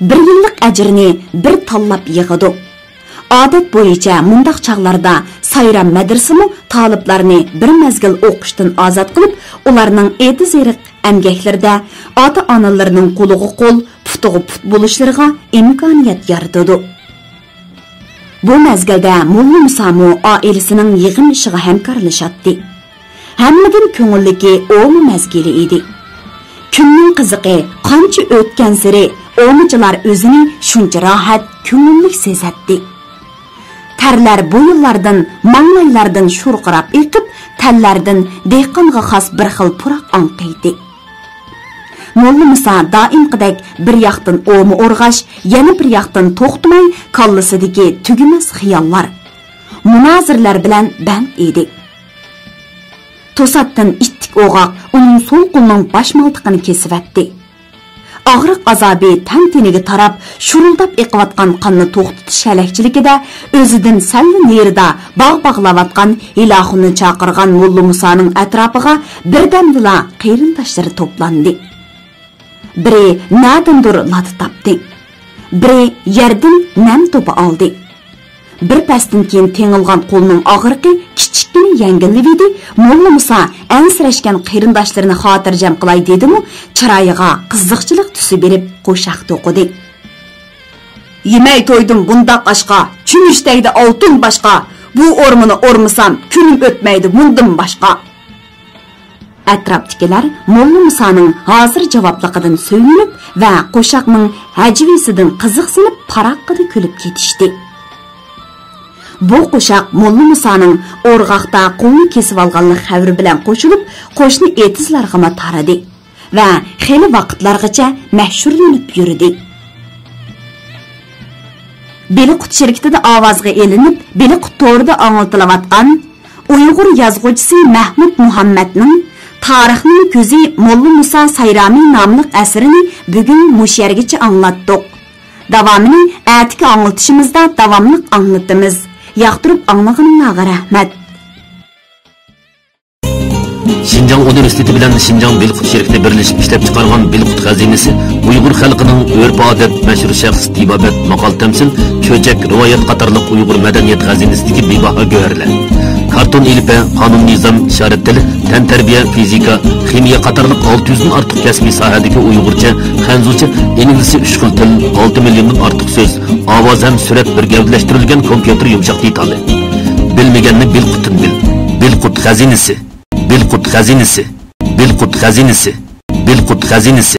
بىر يىللىق ئەجىرنى بىر تاللاپ يىغىدۇ. ئادەت بويىچە مۇنداق چاغلاردا سايرام مەدرىسىمۇ تالىپلارنى بىر مەزگىل ئوقۇشتىن ئازاد قىلىپ، ئۇلارنىڭ ئېتىز-ئېرىق ئەمگەكلىرىدە ئاتا-ئانىلىرىنىڭ قولىغا قول، پۇتىغا پۇت بولۇشلىرىغا ئىمكانىيەت يارىتىدۇ. بۇ مەزگىلدە موللا مۇسامۇ ئائىلىسىنىڭ يىغىن ئىشىغا ھەمكارلىشاتتى. ھەممىدىن كۆڭۈللۈكى ئوما مەزگىلى ئىدى. كۈننىڭ قىزىقى قانچە ئۆتكەنسېرى ئومىچىلار ئۆزىنى شۇنچە راھەت، كۆڭۈللۈك سېزەتتى. تەرلەر بويۇنلاردىن، ماڭلايلاردىن شورقىراپ ئېقىپ، تەنلەردىن دېھقانغا خاس بىر خىل پۇراق ئاڭقىيتتى. موللا مۇسا دائىمقىدەك بىر ياقتىن ئوما ئورغاش، يەنە بىر ياقتىن توختىماي كاللىسىدىكى تۈگىمەس خىياللار، مۇنازىرىلەر بىلەن بەند ئىدى. توساتتىن ئىتتىك ئوغاق ئۇنىڭ سول قولىنىڭ باش مالتىقىنى كېسىۋەتتى. ئاغرىق ئازابى تەن تېنىگە تاراپ، شۇرۇلداپ ئېقىۋاتقان قاننى توختىتىش ھەلەكچىلىكىدە، ئۆزىدىن سەللا نېرىدا باغ باغلاۋاتقان ھىلاخۇننى چاقىرغان موللا مۇسانىڭ ئەتراپىغا بىردەمدىلا قېرىنداشلىرى توپلاندى. بىرى نەدىندۇر لاتا تاپتى. بىرى يەردىن نەم توپا ئالدى. بىر پەستىن كېيىن تېڭىلغان قولىنىڭ ئاغرىقى كىچىككىنە يەڭگىللىۋىدى. موللا مۇسا ئەنسىرەشكەن قېرىنداشلىرىنى خاتىرجەم قىلاي دېدىمۇ، چىرايىغا قىزىقچىلىق تۈسى بېرىپ قوشاق توقۇدى. يېمەي تويدۇم بۇنداق ئاشقا، چۆمۈچ تەگدى ئالتۇن باشقا، بۇ ئورمىنى ئورمىسام، كۈنۈم ئۆتمەيدۇ مۇندىن باشقا. ئەتراپتىكىلەر موللا مۇسانىڭ ھازىر جاۋابلىقىدىن سۆيۈنۈپ ۋە قوشاقنىڭ ھەجۋىيىسىدىن قىزىقسىنىپ پاراققىدە كۈلۈپ كېتىشتى. بۇ قوشاق موللا مۇسانىڭ ئورغاقتا قولىنى كېسىۋالغانلىق خەۋىرى بىلەن قوشۇلۇپ، قوشنا ئېتىزلارغىمۇ تارىدى ۋە خېلى ۋاقىتلارغىچە مەشھۇرلىنىپ يۈردى. بىلقۇت شىركىتىدە ئاۋازغا ئېلىنىپ، بىلقۇت تورىدا ئاڭلىتىلىۋاتقان ئۇيغۇر يازغۇچىسى مەھمۇد مۇھەممەدنىڭ تارىخنىڭ كۆزى موللا مۇسا سايرامى ناملىق ئەسىرىنى بۈگۈن مۇشۇ يەرگىچە ئاڭلاتتۇق. داۋامىنى ئەتىكى ئاڭلىتىشىمىزدا داۋاملىق ئاڭلىتىمىز. ياقتۇرۇپ ئاڭلىغىنىڭلارغا رەھمەت. شىنجاڭ ئۇنىۋېرسىتېتى بىلەن شىنجاڭ بىلقۇت شىركىتى بىرلىشىپ ئىشلەپچىقارغان بىلقۇت خەزىنىسى ئۇيغۇر خەلقىنىڭ ئۆرپ-ئادەت، مەشھۇر شەخس، تېبابەت، ماقال-تەمسىل، چۆچەك، رىۋايەت قاتارلىق ئۇيغۇر مەدەنىيەت خەزىنىسىدىكى بىباھا گۆھەرلەر. كارتون ئېلىپبە، قانۇن-نىزام، ئىشارەت تىلى، تەنتەربىيە، فىزىكا، خىمىيە قاتارلىق ئالتە يۈزدىن ئارتۇق كەسپىي ساھەدىكى ئۇيغۇرچە، خەنزۇچە، ئىنگلىزچە ئۈچ خىل تىل، ئالتە مىليوندىن ئارتۇق سۆز، ئاۋاز ھەم سۈرەت بىر گەۋدىلەشتۈرۈلگەن كومپيۇتېر يۇمشاق دېتالى. بىلمىگەننى بىلقۇتتىن بىل. بىلقۇت خەزىنىسى. بىلقۇت خەزىنىسى. بىلقۇت خەزىنىسى. بىلقۇت خەزىنىسى.